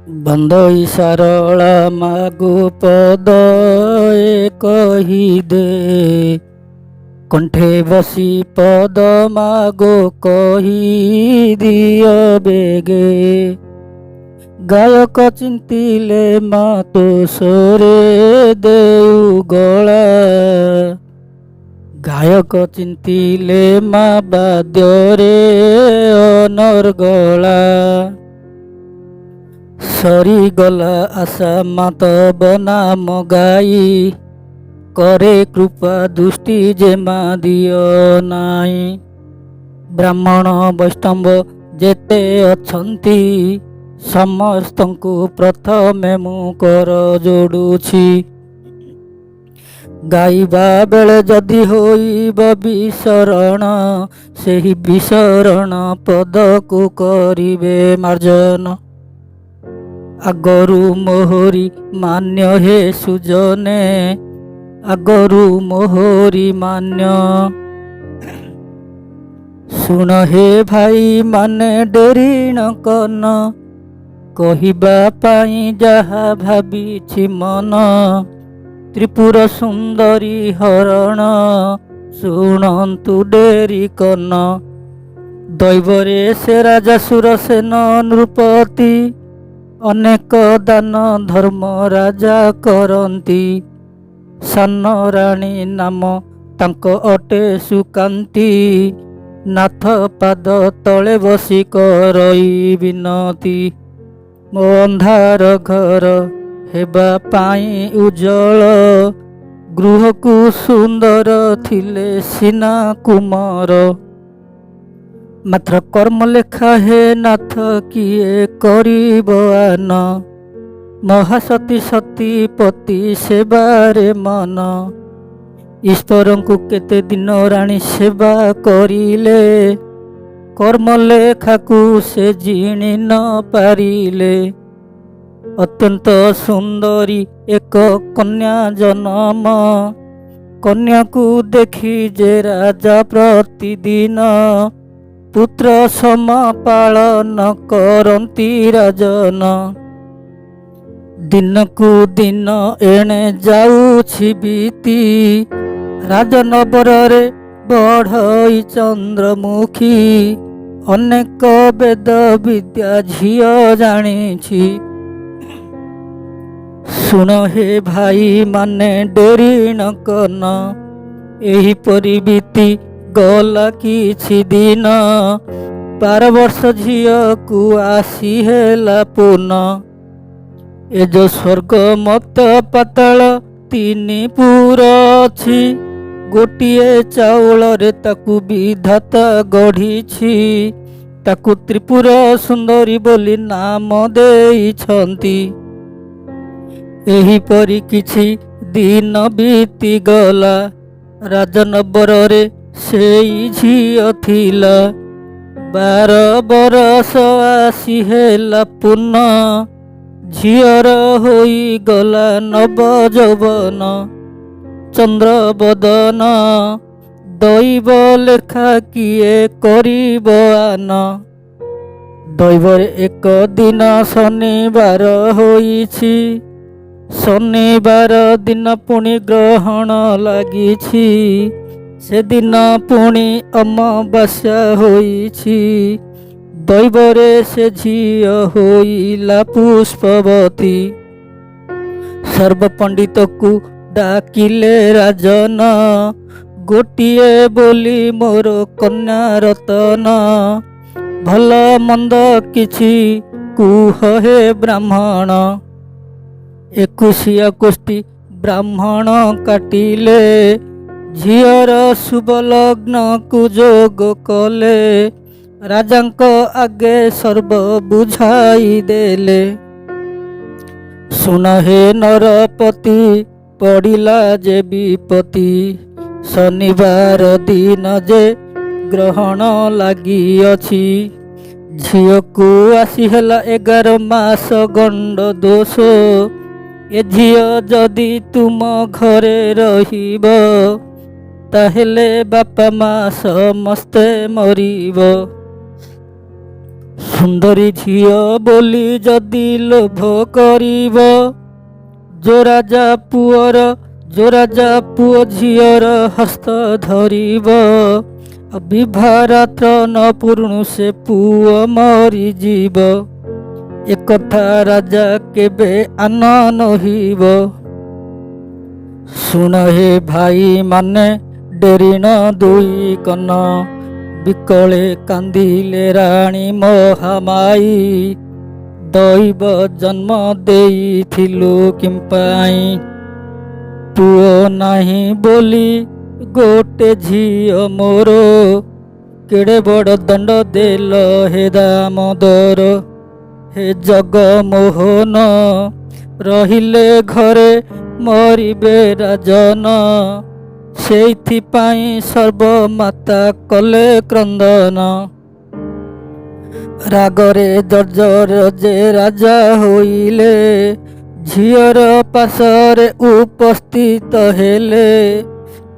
ବନ୍ଦଇ ସାରଳା ମାଗୁ ପଦ କହି ଦେ, କଣ୍ଠେ ବସି ପଦ ମାଗୋ କହି ଦିଅ ବେଗେ। ଗାୟକ ଚିନ୍ତିଲେ ମା ତୋଷରେ ଦେଉ ଗଳା, ଗାୟକ ଚିନ୍ତିଲେ ମା ବାଦ୍ୟରେ ଅନର୍ଗଳା। ସରିଗଲା ଆଶା ମା ତବ ନାମ ଗାଇ, କରେ କୃପା ଦୃଷ୍ଟି ଯେ ମା ଦିଅ ନାହିଁ। ବ୍ରାହ୍ମଣ ବୈଷ୍ଣବ ଯେତେ ଅଛନ୍ତି, ସମସ୍ତଙ୍କୁ ପ୍ରଥମେ ମୁଁ କର ଯୋଡ଼ୁଛି। ଗାଇବା ବେଳେ ଯଦି ହୋଇବ ବିସରଣ, ସେହି ବିସରଣ ପଦକୁ କରିବେ ମାର୍ଜନ। ଆଗରୁ ମୋହରି ମାନ୍ୟ ହେ ସୁଜନେ, ଆଗରୁ ମୋହରି ମାନ୍ୟ। ଶୁଣ ହେ ଭାଇ ମାନେ ଡେରି ନ କନ, କହିବା ପାଇଁ ଯାହା ଭାବିଛି ମନ। ତ୍ରିପୁର ସୁନ୍ଦରୀ ହରଣ ଶୁଣନ୍ତୁ ଡେରି କନ। ଦୈବରେ ସେ ରାଜା ସୁରସେନ ନୃପତି, ଅନେକ ଦାନ ଧର୍ମ ରାଜା କରନ୍ତି। ସାନ ରାଣୀ ନାମ ତାଙ୍କ ଅଟେ ସୁକାନ୍ତି, ନାଥ ପାଦ ତଳେ ବସି କରଇ ବିନତି। ମୋ ଅନ୍ଧାର ଘର ହେବା ପାଇଁ ଉଜ୍ଜଳ, ଗୃହକୁ ସୁନ୍ଦର ଥିଲେ ସିନା କୁମର। ମାତ୍ର କର୍ମ ଲେଖା ହେ ନାଥ କିଏ କରିବ ଆନ, ମହାସତୀ ସତୀ ପତି ସେବାରେ ମନ। ଈଶ୍ୱରଙ୍କୁ କେତେ ଦିନ ରାଣୀ ସେବା କରିଲେ, କର୍ମ ଲେଖାକୁ ସେ ଜିଣି ନ ପାରିଲେ। ଅତ୍ୟନ୍ତ ସୁନ୍ଦରୀ ଏକ କନ୍ୟା ଜନମ, କନ୍ୟାକୁ ଦେଖି ଯେ ରାଜା ପ୍ରତିଦିନ ପୁତ୍ର ସମ ପାଳନ କରନ୍ତି ରାଜନ। ଦିନକୁ ଦିନ ଏଣେ ଯାଉଛି ବିତି, ରାଜନବରରେ ବଢ଼ଇ ଚନ୍ଦ୍ରମୁଖୀ। ଅନେକ ବେଦ ବିଦ୍ୟା ଝିଅ ଜାଣିଛି। ଶୁଣ ହେ ଭାଇ ମାନେ ଡେରି ନ କନ, ଏହିପରି ବିତି ଗଲା କିଛି ଦିନ। 12 ବର୍ଷ ଝିଅକୁ ଆସି ହେଲା ପୁନ। ଏ ଯୋ ସ୍ୱର୍ଗ ମର୍ତ୍ତ୍ୟ ପାତାଳ ତିନି ପୁର ଅଛି, ଗୋଟିଏ ଚାଉଳରେ ତାକୁ ବିଧାତା ଗଢ଼ିଛି। ତାକୁ ତ୍ରିପୁର ସୁନ୍ଦରୀ ବୋଲି ନାମ ଦେଇଛନ୍ତି। ଏହିପରି କିଛି ଦିନ ବିତିଗଲା, ରାଜନବରରେ ସେଇ ଝିଅ ଥିଲା। 12 ବରଷ ଆସି ହେଲା ପୂର୍ଣ୍ଣ, ଝିଅର ହୋଇଗଲା ନବ ଯୌବନ। ଚନ୍ଦ୍ରବଦନ ଦୈବ ଲେଖା କିଏ କରିବ ଆନ? ଦୈବରେ ଏକ ଦିନ ଶନିବାର ହୋଇଛି, ଶନିବାର ଦିନ ପୁଣି ଗ୍ରହଣ ଲାଗିଛି। ସେଦିନ ପୁଣି ଅମାବାସ୍ୟା ହୋଇଛି, ଦୈବରେ ସେ ଝିଅ ହୋଇଲା ପୁଷ୍ପବତୀ। ସର୍ବପଣ୍ଡିତକୁ ଡାକିଲେ ରାଜନ, ଗୋଟିଏ ବୋଲି ମୋର କନ୍ୟା ରତନ। ଭଲ ମନ୍ଦ କିଛି କୁହ ହେ ବ୍ରାହ୍ମଣ। ଏକୋଇଶିଆ ଗୋଷ୍ଠୀ ବ୍ରାହ୍ମଣ କାଟିଲେ, ଝିଅର ଶୁଭ ଲଗ୍ନକୁ ଯୋଗ କଲେ। ରାଜାଙ୍କ ଆଗେ ସର୍ବ ବୁଝାଇ ଦେଲେ। ଶୁଣ ହେ ନରପତି, ପଡ଼ିଲା ଯେ ବିପତ୍ତି। ଶନିବାର ଦିନ ଯେ ଗ୍ରହଣ ଲାଗିଅଛି, ଝିଅକୁ ଆସି ହେଲା 11 ମାସ ଗଣ୍ଡ ଦୋଷ। ଏ ଝିଅ ଯଦି ତୁମ ଘରେ ରହିବ, ତାହେଲେ ବାପା ମା ସମସ୍ତେ ମରିବ। ସୁନ୍ଦରୀ ଝିଅ ବୋଲି ଯଦି ଲୋଭ କରିବ, ଯୋ ରାଜା ପୁଅର, ଯୋ ରାଜା ପୁଅ ଝିଅର ହସ୍ତ ଧରିବ, ବିଭାରାତ୍ର ନ ପୂରୁଣୁ ସେ ପୁଅ ମରିଯିବ। ଏକଥା ରାଜା କେବେ ଆନ ନହିବ। ଶୁଣ ହେ ଭାଇ ମାନେ, ଡେରିଣ ଦୁଇ କନ। ବିକଳେ କାନ୍ଦିଲେ ରାଣୀ ମହାମାଇ, ଦୈବ ଜନ୍ମ ଦେଇଥିଲୁ କିମ୍ପାଇଁ? ପୁଅ ନାହିଁ ବୋଲି ଗୋଟେ ଝିଅ ମୋର, କେଡ଼େ ବଡ଼ ଦଣ୍ଡ ଦେଲ ହେ ଦାମୋଦର, ହେ ଜଗମୋହନ। ରହିଲେ ଘରେ ମରିବେ ରାଜନ, ସେଇଥିପାଇଁ ସର୍ବମାତା କଲେ କ୍ରନ୍ଦନ। ରାଗରେ ଜର୍ଜର ଯେ ରାଜା ହୋଇଲେ, ଝିଅର ପାଶରେ ଉପସ୍ଥିତ ହେଲେ।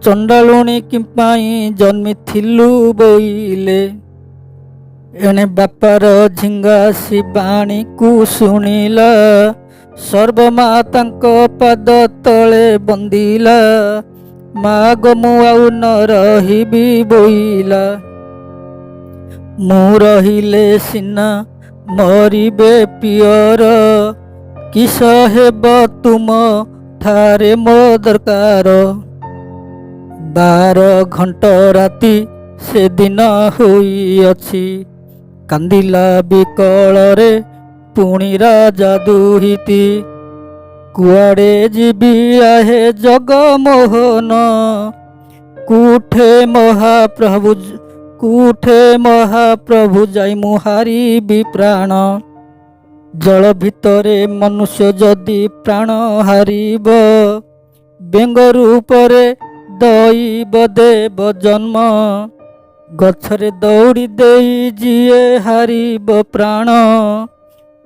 ଚଣ୍ଡାଳୁଣୀ କିମ୍ପାଇଁ ଜନ୍ମିଥିଲୁ ବୋଇଲେ। ଏଣେ ବାପାର ଝିଙ୍ଗା ଶିବାଣୀକୁ ଶୁଣିଲା, ସର୍ବମାତାଙ୍କ ପାଦ ତଳେ ବନ୍ଦିଲା। ମାଗ ମୁଁ ଆଉ ନ ରହିବି ବୋଇଲା। ମୁଁ ରହିଲେ ସିନା ମରିବେ ପିଅର, କିସ ହେବ ତୁମ ଠାରେ ମୋ ଦରକାର? 12 ଘଣ୍ଟ ରାତି ସେଦିନ ହୋଇଅଛି, କାନ୍ଦିଲା ବିକଳରେ ପୁଣି ରାଜା ଦୁହିତି। କୁଆଡ଼େ ଯିବି ଆହେ ଜଗମୋହନ, କୁଠେ ମହାପ୍ରଭୁ, କୁଠେ ମହାପ୍ରଭୁ ଯାଇ ମୁଁ ହାରିବି ପ୍ରାଣ? ଜଳ ଭିତରେ ମନୁଷ୍ୟ ଯଦି ପ୍ରାଣ ହାରିବ, ବେଙ୍ଗ ରୂପରେ ଦଇବ ଦେବ ଜନ୍ମ। ଗଛରେ ଦଉଡ଼ି ଦେଇ ଯିଏ ହାରିବ ପ୍ରାଣ,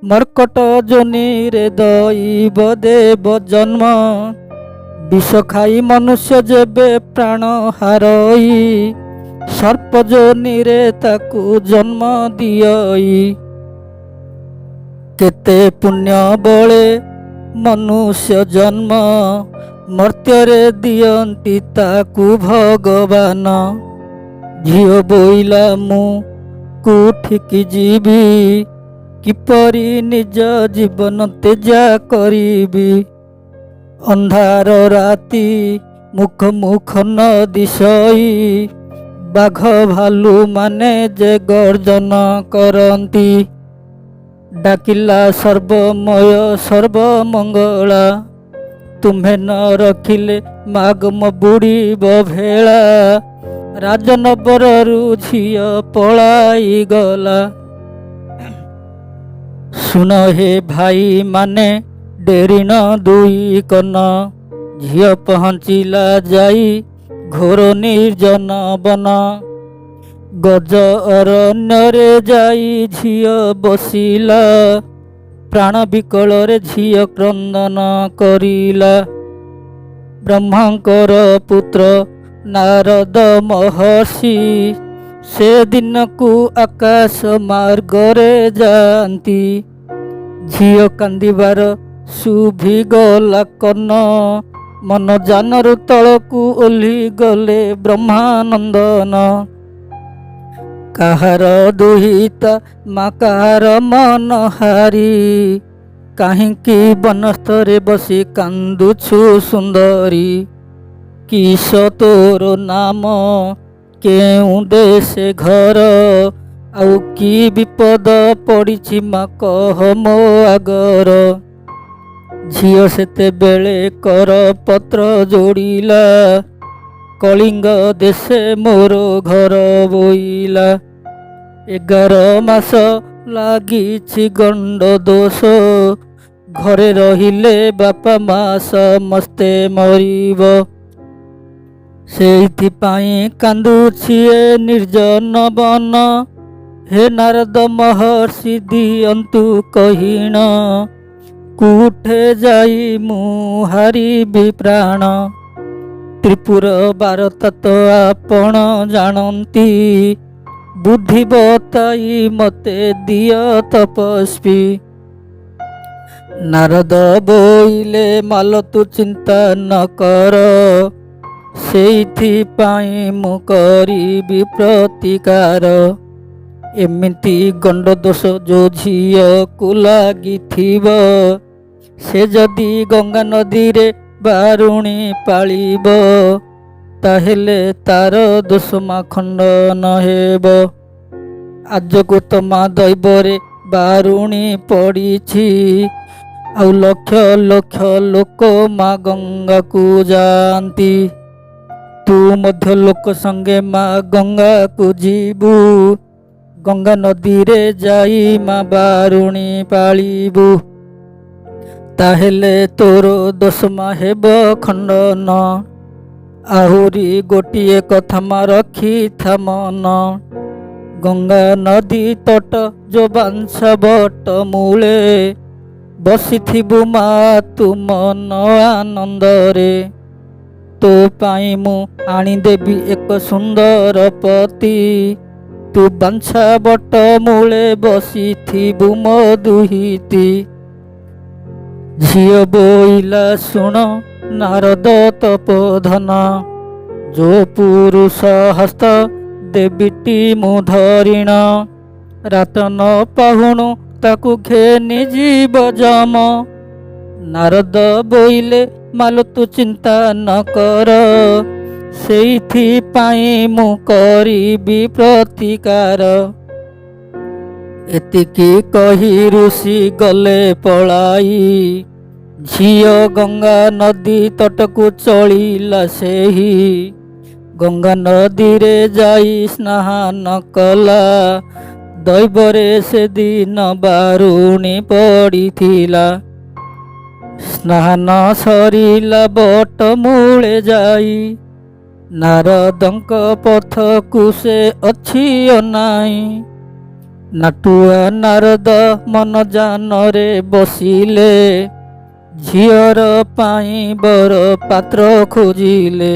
ମର୍କଟ ଯୋନିରେ ଦଇବ ଦେବ ଜନ୍ମ। ବିଷ ଖାଇ ମନୁଷ୍ୟ ଯେବେ ପ୍ରାଣ ହାରଇ, ସର୍ପ ଯୋନିରେ ତାକୁ ଜନ୍ମ ଦିଅଇ। କେତେ ପୁଣ୍ୟ ବଳେ ମନୁଷ୍ୟ ଜନ୍ମ, ମର୍ତ୍ତ୍ୟରେ ଦିଅନ୍ତି ତାକୁ ଭଗବାନ। ଝିଅ ବୋଇଲା ମୁଁ କୁଠିକି ଯିବି, କିପରି ନିଜ ଜୀବନ ତେଜା କରିବି? ଅନ୍ଧାର ରାତି ମୁଖ ମୁଖ ନ ଦିଶଇ, ବାଘ ଭାଲୁ ମାନେ ଯେ ଗର୍ଜନ କରନ୍ତି। ଡାକିଲା ସର୍ବମୟ ସର୍ବମଙ୍ଗଳା, ତୁମ୍ଭେ ନ ରଖିଲେ ମାଗ ମୋ ବୁଡ଼ିବ ଭେଳା। ରାଜନବରରୁ ଝିଅ ପଳାଇ ଗଲା। ଶୁଣ ହେ ଭାଇ ମାନେ, ଡେରିଣ ଦୁଇ କନ। ଝିଅ ପହଞ୍ଚିଲା ଯାଇ ଘୋର ନିର୍ଜନ ବନ। ଗଜ ଅରଣ୍ୟରେ ଯାଇ ଝିଅ ବସିଲା, ପ୍ରାଣ ବିକଳରେ ଝିଅ କ୍ରନ୍ଦନ କରିଲା। ବ୍ରହ୍ମାଙ୍କର ପୁତ୍ର ନାରଦ ମହର୍ଷି ସେ ଦିନକୁ ଆକାଶ ମାର୍ଗରେ ଯାଆନ୍ତି। ଝିଅ କାନ୍ଦିବାର ଶୁଭିଗଲା କନ, ମନ ଯାନରୁ ତଳକୁ ଓହ୍ଲି ଗଲେ ବ୍ରହ୍ମାନନ୍ଦନ। କାହାର ଦୁହିତା ମା କାହାର ମନହାରୀ, କାହିଁକି ବନସ୍ଥରେ ବସି କାନ୍ଦୁଛୁ ସୁନ୍ଦରୀ? କିସ ତୋର ନାମ, କେଉଁ ଦେଶେ ଘର, ଆଉ କି ବିପଦ ପଡ଼ିଛି ମା କହ ମୋ ଆଗର। ଝିଅ ସେତେବେଳେ କର ପତ୍ର ଯୋଡ଼ିଲା, କଳିଙ୍ଗ ଦେଶେ ମୋର ଘର ବୋଇଲା। 11 ମାସ ଲାଗିଛି ଗଣ୍ଡ ଦୋଷ, ଘରେ ରହିଲେ ବାପା ମା ସମସ୍ତେ ମରିବ। ସେଇଥିପାଇଁ କାନ୍ଦୁଛି ଏ ନିର୍ଜନ ବନ। ହେ ନାରଦ ମହର୍ଷି ଦିଅନ୍ତୁ କହିଣ, କୁଠେ ଯାଇ ମୁଁ ହାରିବି ପ୍ରାଣ? ତ୍ରିପୁର ବାରତା ତ ଆପଣ ଜାଣନ୍ତି, ବୁଦ୍ଧି ବତାଇ ମତେ ଦିଅ ତପସ୍ୱୀ। ନାରଦ ବୋଇଲେ, ମାଲ, ତୁ ଚିନ୍ତା ନ କର, ସେଇଥିପାଇଁ ମୁଁ କରିବି ପ୍ରତିକାର। ଏମିତି ଗଣ୍ଡଦୋଷ ଯୋଉ ଝିଅକୁ ଲାଗିଥିବ, ସେ ଯଦି ଗଙ୍ଗା ନଦୀରେ ବାରୁଣୀ ପାଳିବ, ତାହେଲେ ତାର ଦୋଷ ମା ଖଣ୍ଡନ ହେବ। ଆଜକୁ ତ ମା ଦୈବରେ ବାରୁଣୀ ପଡ଼ିଛି, ଆଉ ଲକ୍ଷ ଲକ୍ଷ ଲୋକ ମା ଗଙ୍ଗାକୁ ଯାଆନ୍ତି। ତୁ ମଧ୍ୟ ଲୋକ ସଙ୍ଗେ ମା ଗଙ୍ଗାକୁ ଯିବୁ, ଗଙ୍ଗା ନଦୀରେ ଯାଇ ମା ବାରୁଣୀ ପାଳିବୁ, ତାହେଲେ ତୋର ଦୋଷ ମା ହେବ ଖଣ୍ଡନ। ଆହୁରି ଗୋଟିଏ କଥା ମା, ରଖିଥା ମନ। ଗଙ୍ଗା ନଦୀ ତଟ ଯୋ ବାଂଶ ବଟ ମୂଳେ ବସିଥିବୁ ମା ତୁ ମନ ଆନନ୍ଦରେ, ତୋ ପାଇଁ ମୁଁ ଆଣିଦେବି ଏକ ସୁନ୍ଦର ପତି। ତୁ ବାଞ୍ଛା ବଟ ମୂଳେ ବସିଥିବୁ ମୋ ଦୁହିତି। ଝିଅ ବୋଇଲା, ଶୁଣ ନାରଦ ତପୋଧନ, ଯୋ ପୁରୁଷ ହସ୍ତ ଦେବୀଟି ମୁଁ ଧରିଣ, ରାତ ନ ପାହୁଣୁ ତାକୁ ଘେନି ଯିବ ଯମ। ନାରଦ ବୋଇଲେ, ମାଲ, ତୁ ଚିନ୍ତା ନ କର, ସେଇଥିପାଇଁ ମୁଁ କରିବି ପ୍ରତିକାର। ଏତିକି କହି ଋଷି ଗଲେ ପଳାଇ। ଝିଅ ଗଙ୍ଗା ନଦୀ ତଟକୁ ଚଳିଲା ସେହି। ଗଙ୍ଗା ନଦୀରେ ଯାଇ ସ୍ନାନ କଲା, ଦୈବରେ ସେଦିନ ବାରୁଣୀ ପଡ଼ିଥିଲା। ସ୍ନାନ ସରିଲା, ବଟ ମୂଳେ ଯାଇ ନାରଦଙ୍କ ପଥକୁ ସେ ଅଛି ଅନାଇ। ନାଟୁଆ ନାରଦ ମନ ଯାନରେ ବସିଲେ, ଝିଅର ପାଇଁ ବର ପାତ୍ର ଖୋଜିଲେ।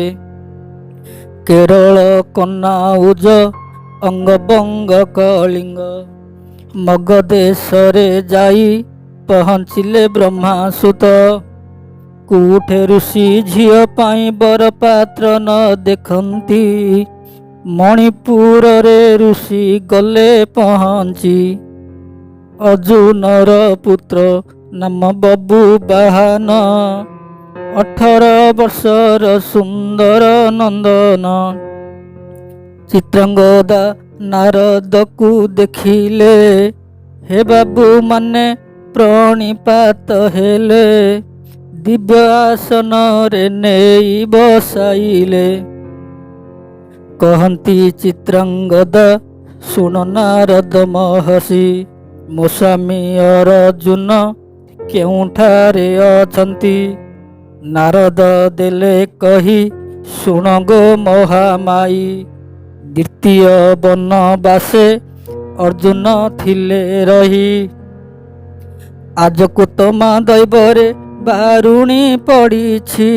କେରଳ, କନ୍ନୌଜ, ଅଙ୍ଗବଙ୍ଗ, କଳିଙ୍ଗ, ମଗଦେଶରେ ଯାଇ ପହଞ୍ଚିଲେ ବ୍ରହ୍ମାସୁତ। କୋଉଠେ ଋଷି ଝିଅ ପାଇଁ ବର ପାତ୍ର ନ ଦେଖନ୍ତି, ମଣିପୁରରେ ଋଷି ଗଲେ ପହଞ୍ଚି। ଅର୍ଜୁନର ପୁତ୍ର ନାମ ବବୁ ବାହାନ, 18 ବର୍ଷର ସୁନ୍ଦର ନନ୍ଦନ। ଚିତ୍ରାଙ୍ଗଦା ନାରଦକୁ ଦେଖିଲେ, ହେ ବାବୁ ମାନେ ପ୍ରଣିପାତ ହେଲେ, ଦିବ୍ୟ ଆସନରେ ନେଇ ବସାଇଲେ। କହନ୍ତି ଚିତ୍ରାଙ୍ଗଦା, ଶୁଣ ନାରଦ ମହର୍ଷି, ମୋ ସ୍ୱାମୀ ଅର୍ଜୁନ କେଉଁଠାରେ ଅଛନ୍ତି? ନାରଦ ଦେଲେ କହି, ଶୁଣ ଗୋ ମହାମାଇ, ଦ୍ୱିତୀୟ ବନବାସେ ଅର୍ଜୁନ ଥିଲେ ରହି। ଆଜକୁ ତ ମା ଦୈବରେ ବାରୁଣୀ ପଡ଼ିଛି,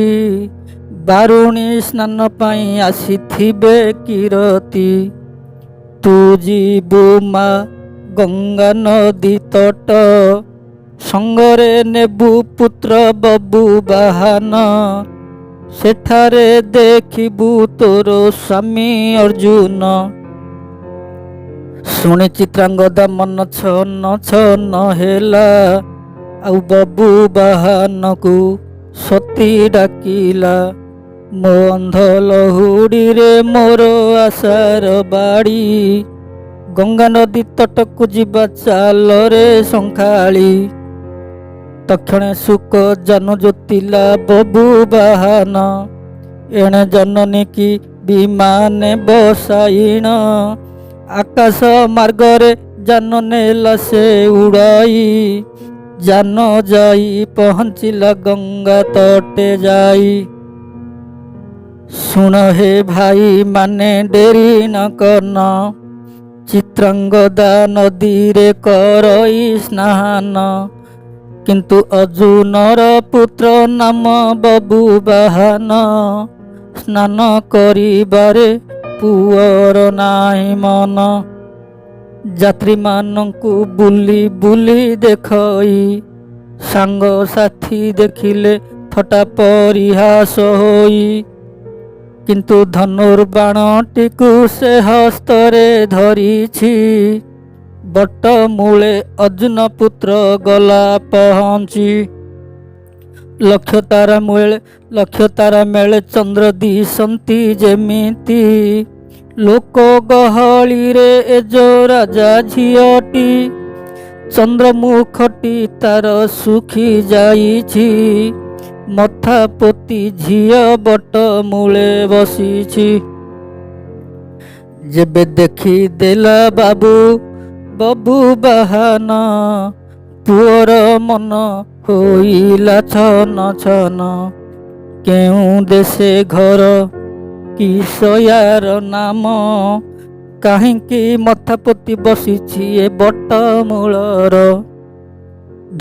ବାରୁଣୀ ସ୍ନାନ ପାଇଁ ଆସିଥିବେ କିରତି। ତୁ ଯିବୁ ମା ଗଙ୍ଗା ନଦୀ ତଟ, ସଙ୍ଗରେ ନେବୁ ପୁତ୍ର ବବୁ ବାହାନ। ସେଠାରେ ଦେଖିବୁ ତୋର ସ୍ୱାମୀ ଅର୍ଜୁନ। ଶୁଣି ଚିତ୍ରାଙ୍ଗଦା ମନ ଛନ ଛନ ହେଲା, ଆଉ ବବୁ ବାହାନକୁ ସତୀ ଡାକିଲା। ମୋ ଅନ୍ଧ ଲହୁଡ଼ିରେ ମୋର ଆଶାର ବାଡ଼ି, ଗଙ୍ଗା ନଦୀ ତଟକୁ ଯିବା ଚାଲରେ ଶଙ୍ଖାଳି। ତକ୍ଷଣେ ଶୁକ ଜାନୁ ଜୋତିଲା ବବୁ ବାହାନ, ଏଣେ ଜନନୀ କି ବିମାନେ ବସାଇଣ। ଆକାଶ ମାର୍ଗରେ ଯାନ ନେଲା ସେ ଉଡ଼ାଇ, ଯାନ ଯାଇ ପହଞ୍ଚିଲା ଗଙ୍ଗା ତଟେ ଯାଇ। ଶୁଣ ହେ ଭାଇ ମାନେ, ଡେରି ନ କର, ଚିତ୍ରାଙ୍ଗଦା ନଦୀରେ କରଇ ସ୍ନାନ। କିନ୍ତୁ ଅର୍ଜୁନର ପୁତ୍ର ନାମ ବବୁ ବାହାନ, ସ୍ନାନ କରିବାରେ ପୁଅର ନାହିଁ ମନ। ଯାତ୍ରୀମାନଙ୍କୁ ବୁଲି ବୁଲି ଦେଖଇ। ସାଙ୍ଗସାଥୀ ଦେଖିଲେ ଥଟ୍ଟା ପରିହାସ ହୋଇ। କିନ୍ତୁ ଧନୁର୍ବାଣଟିକୁ ସେ ହସ୍ତରେ ଧରିଛି। ବଟ ମୂଳେ ଅର୍ଜୁନ ପୁତ୍ର ଗଲା ପହଞ୍ଚି। ଲକ୍ଷ ତାରା ମେଳେ ଚନ୍ଦ୍ର ଦିଶନ୍ତି ଯେମିତି, ଲୋକ ଗହଳିରେ ଏ ଯୋ ରାଜା ଝିଅଟି, ଚନ୍ଦ୍ରମୁଖଟି ତାର ଶୁଖି ଯାଇଛି। ମଥା ପୋତି ଝିଅ ବଟ ମୂଳେ ବସିଛି। ଯେବେ ଦେଖିଦେଲା ବାବୁ ବବୁ ବାହାନ, ପୁଅର ମନ ହୋଇଲା ଛନ ଛନ। କେଉଁ ଦେଶେ ଘର, କିସ ୟାର ନାମ, କାହିଁକି ମଥା ପୋତି ବସିଛି ଏ ବଟ ମୂଳର?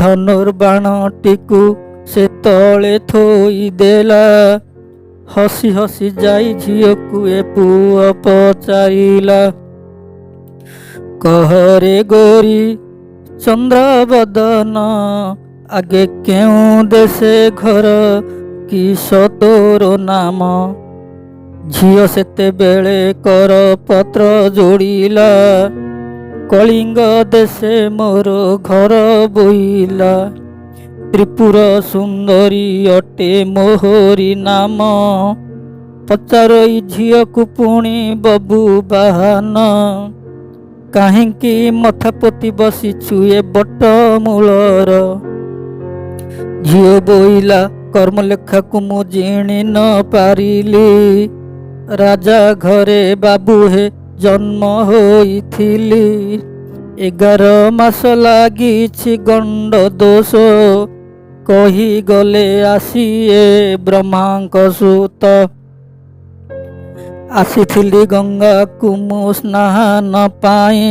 ଧନୁର୍ବାଣଟିକୁ ସେ ତଳେ ଥୋଇଦେଲା। ହସି ହସି ଯାଇ ଝିଅକୁ ଏ ପୁଅ ପଚାରିଲା, କହରେ ଗୋରୀ ଚନ୍ଦ୍ରବଦନ, ଆଗେ କେଉଁ ଦେଶେ ଘର, କିସ ତୋର ନାମ? ଝିଅ ସେତେବେଳେ କର ପତ୍ର ଯୋଡ଼ିଲା, କଳିଙ୍ଗ ଦେଶେ ମୋର ଘର ବୋଇଲା। ତ୍ରିପୁର ସୁନ୍ଦରୀ ଅଟେ ମୋହରି ନାମ। ପଚାରଇ ଝିଅକୁ ପୁଣି ବବୁ ବାହାନ, କାହିଁକି ମଥା ପୋତି ବସିଛୁ ଏ ବଟ ମୂଳର? ଝିଅ ବୋଇଲା, କର୍ମ ଲେଖାକୁ ମୁଁ ଜିଣି ନ ପାରିଲି। ରାଜା ଘରେ ବାବୁ ହେ ଜନ୍ମ ହୋଇଥିଲି। 11 ମାସ ଲାଗିଛି ଗଣ୍ଡ ଦୋଷ, କହିଗଲେ ଆସି ଏ ବ୍ରହ୍ମାଙ୍କ ସୁତ। ଆସିଥିଲି ଗଙ୍ଗାକୁ ମୁଁ ସ୍ନାନ ପାଇଁ,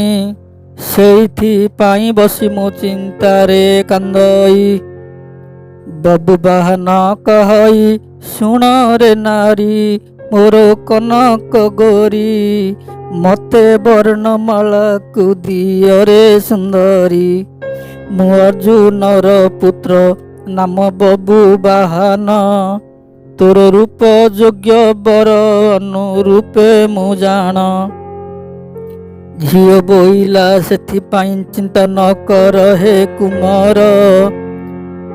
ସେଇଥିପାଇଁ ବସି ମୁଁ ଚିନ୍ତାରେ କାନ୍ଦଇ। ବବୁ ବାହନ କହଇ, ଶୁଣରେ ନାରୀ, ମୋର କନକ ଗୋରୀ, ମତେ ବର୍ଣ୍ଣମାଳାକୁ ଦିଅରେ ସୁନ୍ଦରୀ। ମୁଁ ଅର୍ଜୁନର ପୁତ୍ର, ନାମ ବବୁ ବାହାନ। ତୋର ରୂପ ଯୋଗ୍ୟ ବର ଅନୁରୂପେ ମୁଁ ଜାଣ। ଝିଅ ବୋଇଲା, ସେଥିପାଇଁ ଚିନ୍ତା ନ କର ହେ କୁମର।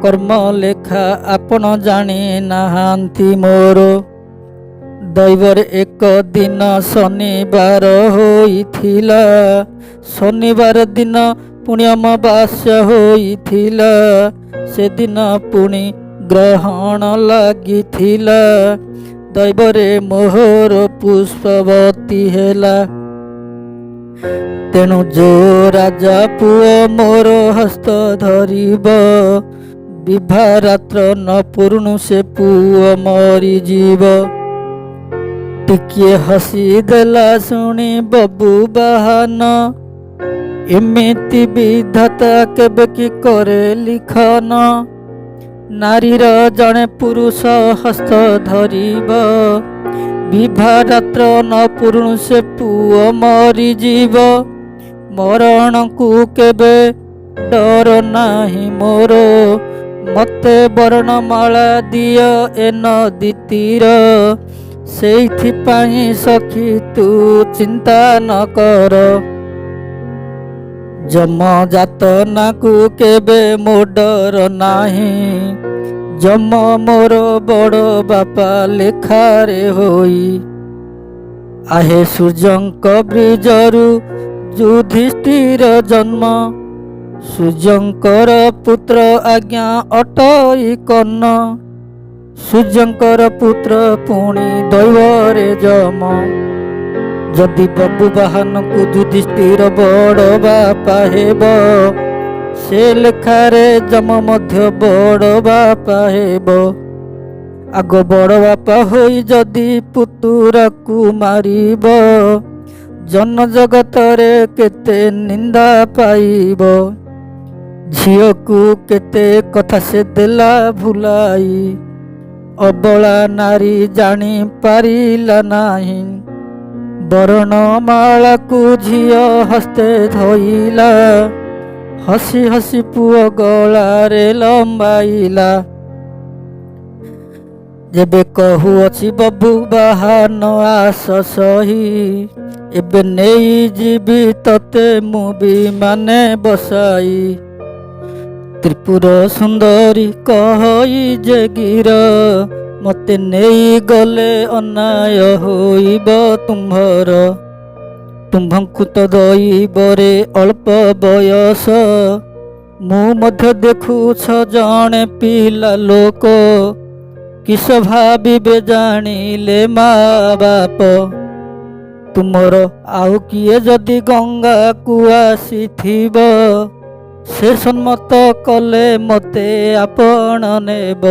କର୍ମ ଲେଖା ଆପଣ ଜାଣି ନାହାନ୍ତି ମୋର। ଦୈବରେ ଏକ ଦିନ ଶନିବାର ହୋଇଥିଲା। ଶନିବାର ଦିନ ପୁଣି ଅମାବାସ୍ୟା ହୋଇଥିଲା। ସେଦିନ ପୁଣି ଗ୍ରହଣ ଲାଗିଥିଲା। ଦୈବରେ ମୋହର ପୁଷ୍ପବତୀ ହେଲା। ତେଣୁ ଯୋ ରାଜା ପୁଅ ମୋର ହସ୍ତ ଧରିବ, ବିଭାରାତ୍ର ନ ପୂରୁଣୁ ସେ ପୁଅ ମରିଯିବ। ଟିକିଏ ହସି ଦେଲା ଶୁଣି ବବୁ ବାହାନ, ଏମିତି ବିଧାତା କେବେ କି କରେ ଲିଖନ? ନାରୀର ଜଣେ ପୁରୁଷ ହସ୍ତ ଧରିବ, ବିଭାରାତ୍ର ନ ପୂରୁଣୁ ସେ ପୁଅ ମରିଯିବ। ମରଣକୁ କେବେ ଡର ନାହିଁ ମୋର। ମତେ ବର୍ଣ୍ଣମାଳା ଦିଅ ଏ ନଦୀ ତୀର। ସେଇଥିପାଇଁ ସଖୀ ତୁ ଚିନ୍ତା ନ କର। ଯମ ଯାତନାକୁ କେବେ ମୋ ଡର ନାହିଁ। ଯମ ମୋର ବଡ଼ ବାପା ଲେଖାରେ ହୋଇ। ଆହେ, ସୂର୍ଯ୍ୟଙ୍କ ବୀର୍ଯ୍ୟରୁ ଯୁଧିଷ୍ଠିର ଜନ୍ମ। ସୂର୍ଯ୍ୟଙ୍କର ପୁତ୍ର ଆଜ୍ଞା ଅଟଇ କର୍ଣ୍ଣ। ସୂର୍ଯ୍ୟଙ୍କର ପୁତ୍ର ପୁଣି ଦୈବରେ ଯମ। ଯଦି ବବୁ ବାହାନକୁ ଯୁଧିଷ୍ଠିର ବଡ଼ ବାପା ହେବ, ସେ ଲେଖାରେ ଯମ ମଧ୍ୟ ବଡ଼ ବାପା ହେବ। ଆଗ ବଡ଼ ବାପା ହୋଇ ଯଦି ପୁତୁରାକୁ ମାରିବ, ଜନ ଜଗତରେ କେତେ ନିନ୍ଦା ପାଇବ। ଝିଅକୁ କେତେ କଥା ସେ ଦେଲା ଭୁଲାଇ, ଅବଳା ନାରୀ ଜାଣି ପାରିଲା ନାହିଁ। ବରଣମାଳାକୁ ଝିଅ ହସ୍ତେ ଧଇଲା, ହସି ହସି ପୁଅ ଗଳାରେ ଲମ୍ବାଇଲା। ଯେବେ କହୁଅଛି ବବୁ ବାହାନ, ଆସ ସହି, ଏବେ ନେଇଯିବି ତତେ ମୁଁ ବିମାନେ ବସାଇ। ତ୍ରିପୁର ସୁନ୍ଦରୀ କହଇ ଯେ ଗିର, ମୋତେ ନେଇଗଲେ ଅନ୍ୟାୟ ହୋଇବ ତୁମ୍ଭର। ତୁମ୍ଭଙ୍କୁ ତ ଦଇବରେ ଅଳ୍ପ ବୟସ, ମୁଁ ମଧ୍ୟ ଦେଖୁଛ ଜଣେ ପିଲା ଲୋକ। କିସ ଭାବିବେ ଜାଣିଲେ ମା ବାପ? ତୁମର ଆଉ କିଏ ଯଦି ଗଙ୍ଗାକୁ ଆସିଥିବ, ସେ ସମ୍ମତ କଲେ ମୋତେ ଆପଣ ନେବ।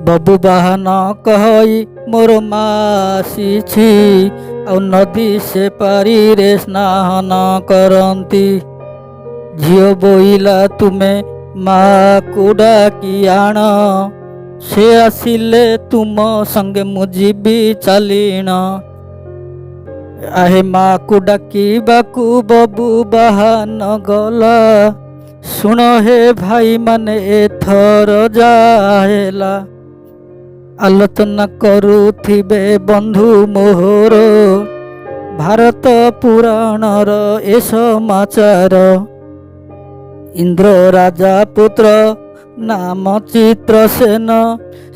ବବୁ ବାହାନ କହଇ, ମୋର ମା ଆସିଛି, ଆଉ ନଦୀ ସେ ପାରିରେ ସ୍ନାନ କରନ୍ତି। ଝିଅ ବୋଇଲା, ତୁମେ ମାକୁ ଡାକି ଆଣ, ସେ ଆସିଲେ ତୁମ ସଙ୍ଗେ ମୁଁ ଯିବି ଚାଲିଣ। ଆହେ, ମାକୁ ଡାକିବାକୁ ବବୁ ବାହାନ ଗଲା, ଶୁଣ ହେ ଭାଇମାନେ ଏଥର ଯାହା ହେଲା। ଆଲୋଚନା କରୁଥିବେ ବନ୍ଧୁ ମୋହର, ଭାରତ ପୁରାଣର ଏ ସମାଚାର। ଇନ୍ଦ୍ର ରାଜା ପୁତ୍ର ନାମ ଚିତ୍ରସେନ,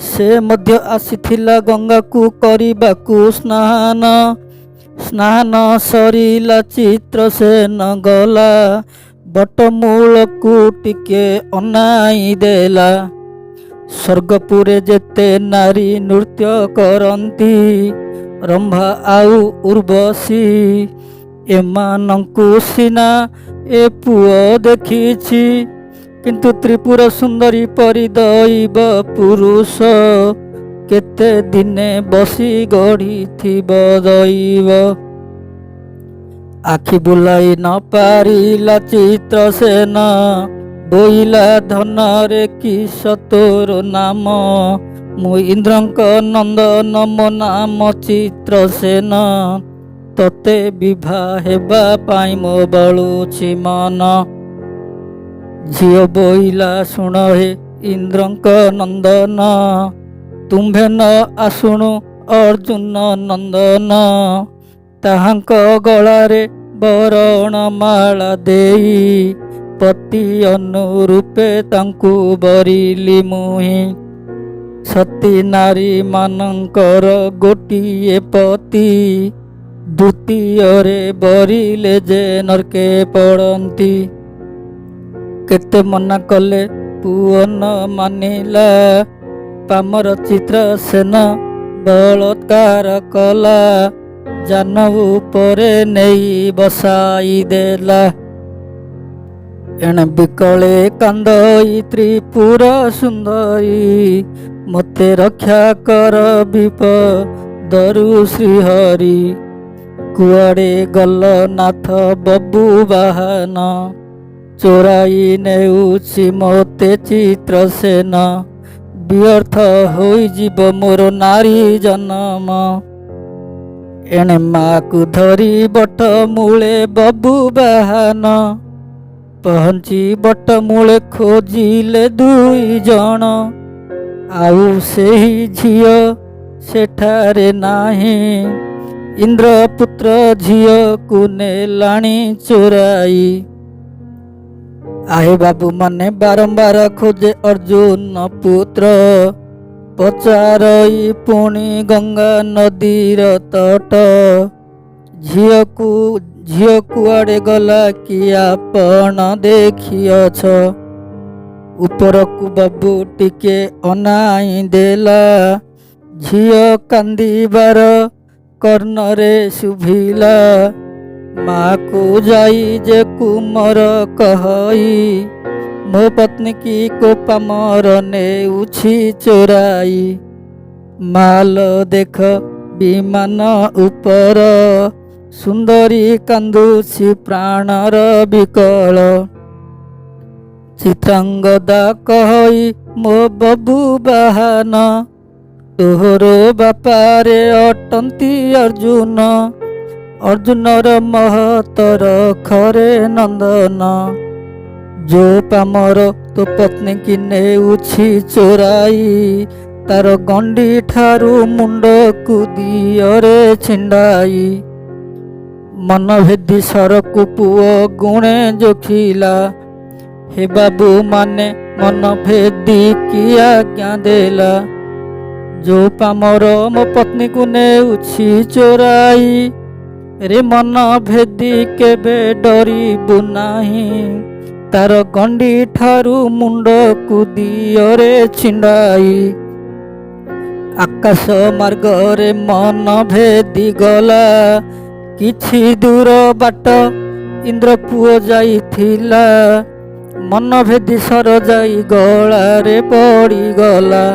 ସେ ମଧ୍ୟ ଆସିଥିଲା ଗଙ୍ଗାକୁ କରିବାକୁ ସ୍ନାନ। ସ୍ନାନ ସରିଲା, ଚିତ୍ରସେନ ଗଲା, ବଟମୂଳକୁ ଟିକେ ଅନାଇ ଦେଲା। ସ୍ୱର୍ଗପୁରେ ଯେତେ ନାରୀ ନୃତ୍ୟ କରନ୍ତି, ରମ୍ଭା ଆଉ ଉର୍ବଶୀ, ଏମାନଙ୍କୁ ସିନା ଏ ପୁଅ ଦେଖିଛି, କିନ୍ତୁ ତ୍ରିପୁର ସୁନ୍ଦରୀ ପରି ଦୈବ ପୁରୁଷ କେତେ ଦିନେ ବସି ଗଢ଼ିଥିବ ଦୈବ। ଆଖି ବୁଲାଇ ନ ପାରିଲା ଚିତ୍ରସେନ, ବୋଇଲା, ଧନରେ କିସ ତୋର ନାମ? ମୁଁ ଇନ୍ଦ୍ରଙ୍କ ନନ୍ଦନ, ମୋ ନାମ ଚିତ୍ରସେନ। ତତେ ବିଭା ହେବା ପାଇଁ ମୋ ବଳୁଛି ମନ। ଝିଅ ବୋଇଲା, ଶୁଣ ହେ ଇନ୍ଦ୍ରଙ୍କ ନନ୍ଦନ, ତୁମ୍ଭେ ନ ଆସୁଣୁ ଅର୍ଜୁନ ନନ୍ଦନ, ତାହାଙ୍କ ଗଳାରେ ବରଣମାଳା ଦେଇ ପତି ଅନୁରୂପେ ତାଙ୍କୁ ବରିଲି ମୁହିଁ। ସତୀ ନାରୀମାନଙ୍କର ଗୋଟିଏ ପତି, ଦ୍ୱିତୀୟରେ ବରିଲେ ଯେ ନର୍କେ ପଡ଼ନ୍ତି। କେତେ ମନା କଲେ ପୁଅ ନ ମାନିଲା, ପାମର ଚିତ୍ରସେନ ବଳତ୍କାର କଲା, ଯାନ ଉପରେ ନେଇ ବସାଇ ଦେଲା। ଏଣେ ବିକଳେ କାନ୍ଦଇ ତ୍ରିପୁର ସୁନ୍ଦରୀ, ମୋତେ ରକ୍ଷା କର ବିପଦରୁ ଶ୍ରୀହରି। କୁଆଡ଼େ ଗଲ ନାଥ ବବୁ ବାହାନ? ଚୋରାଇ ନେଉଛି ମୋତେ ଚିତ୍ରସେନ। ବ୍ୟର୍ଥ ହୋଇଯିବ ମୋର ନାରୀ ଜନମ। ଏଣେ ମାକୁ ଧରି ବଟ ମୂଳେ ବବୁ ବାହାନ ପହଞ୍ଚି ବଟ ମୂଳେ ଖୋଜିଲେ ଦୁଇ ଜଣ, ଆଉ ସେହି ଝିଅ ସେଠାରେ ନାହିଁ। ଇନ୍ଦ୍ରପୁତ୍ର ଝିଅକୁ ନେଲାଣି ଚୋରାଇ। ଆହେ ବାବୁ ମାନେ, ବାରମ୍ବାର ଖୋଜେ ଅର୍ଜୁନ ପୁତ୍ର, ପଚାରଇ ପୁଣି ଗଙ୍ଗା ନଦୀର ତଟ। ଝିଅ କୁଆଡ଼େ ଗଲା କି ଆପଣ ଦେଖିଅଛ? ଉପରକୁ ବାବୁ ଟିକେ ଅନାଇ ଦେଲା, ଝିଅ କାନ୍ଦିବାର କର୍ଣ୍ଣରେ ଶୁଭିଲା। ମାକୁ ଯାଇ ଯେ କୁମର କହଇ, ମୋ ପତ୍ନୀ କି କୋପାମର ନେଉଛି ଚୋରାଇ। ମାଲ ଦେଖ ବିମାନ ଉପର ସୁନ୍ଦରୀ କାନ୍ଦୁଛି ପ୍ରାଣର ବିକଳ। ଚିତ୍ରାଙ୍ଗଦା କହଇ, ମୋ ବବୁ ବାହାନ, ତୋହର ବାପାରେ ଅଟନ୍ତି ଅର୍ଜୁନ, ଅର୍ଜୁନର ମହତର ଖରେ ନନ୍ଦନ। ଯୋ ପାମର ତୋ ପତ୍ନୀକି ନେଉଛି ଚୋରାଇ, ତାର ଗଣ୍ଡି ଠାରୁ ମୁଣ୍ଡକୁ ଦିଅରେ ଛିଣ୍ଡାଇ। ମନ ଭେଦି ସରକୁ ପୁଅ ଗୁଣେ ଯୋଖିଲା, ହେ ବାବୁ ମାନେ, ମନ ଭେଦି କି ଆଜ୍ଞା ଦେଲା। ଯୋଉ ପାମର ମୋ ପତ୍ନୀକୁ ନେଉଛି ଚୋରାଇ ରେ, ମନ ଭେଦି କେବେ ଡରିବୁ ନାହିଁ, ତାର ଗଣ୍ଡି ଠାରୁ ମୁଣ୍ଡକୁ ଦିଅରେ ଛିଣ୍ଡାଇ। ଆକାଶ ମାର୍ଗରେ ମନ ଭେଦି ଗଲା, କିଛି ଦୂର ବାଟ ଇନ୍ଦ୍ର ପୁଅ ଯାଇଥିଲା। ମନ ଭେଦି ସର ଯାଇ ଗଳାରେ ପଡ଼ିଗଲା,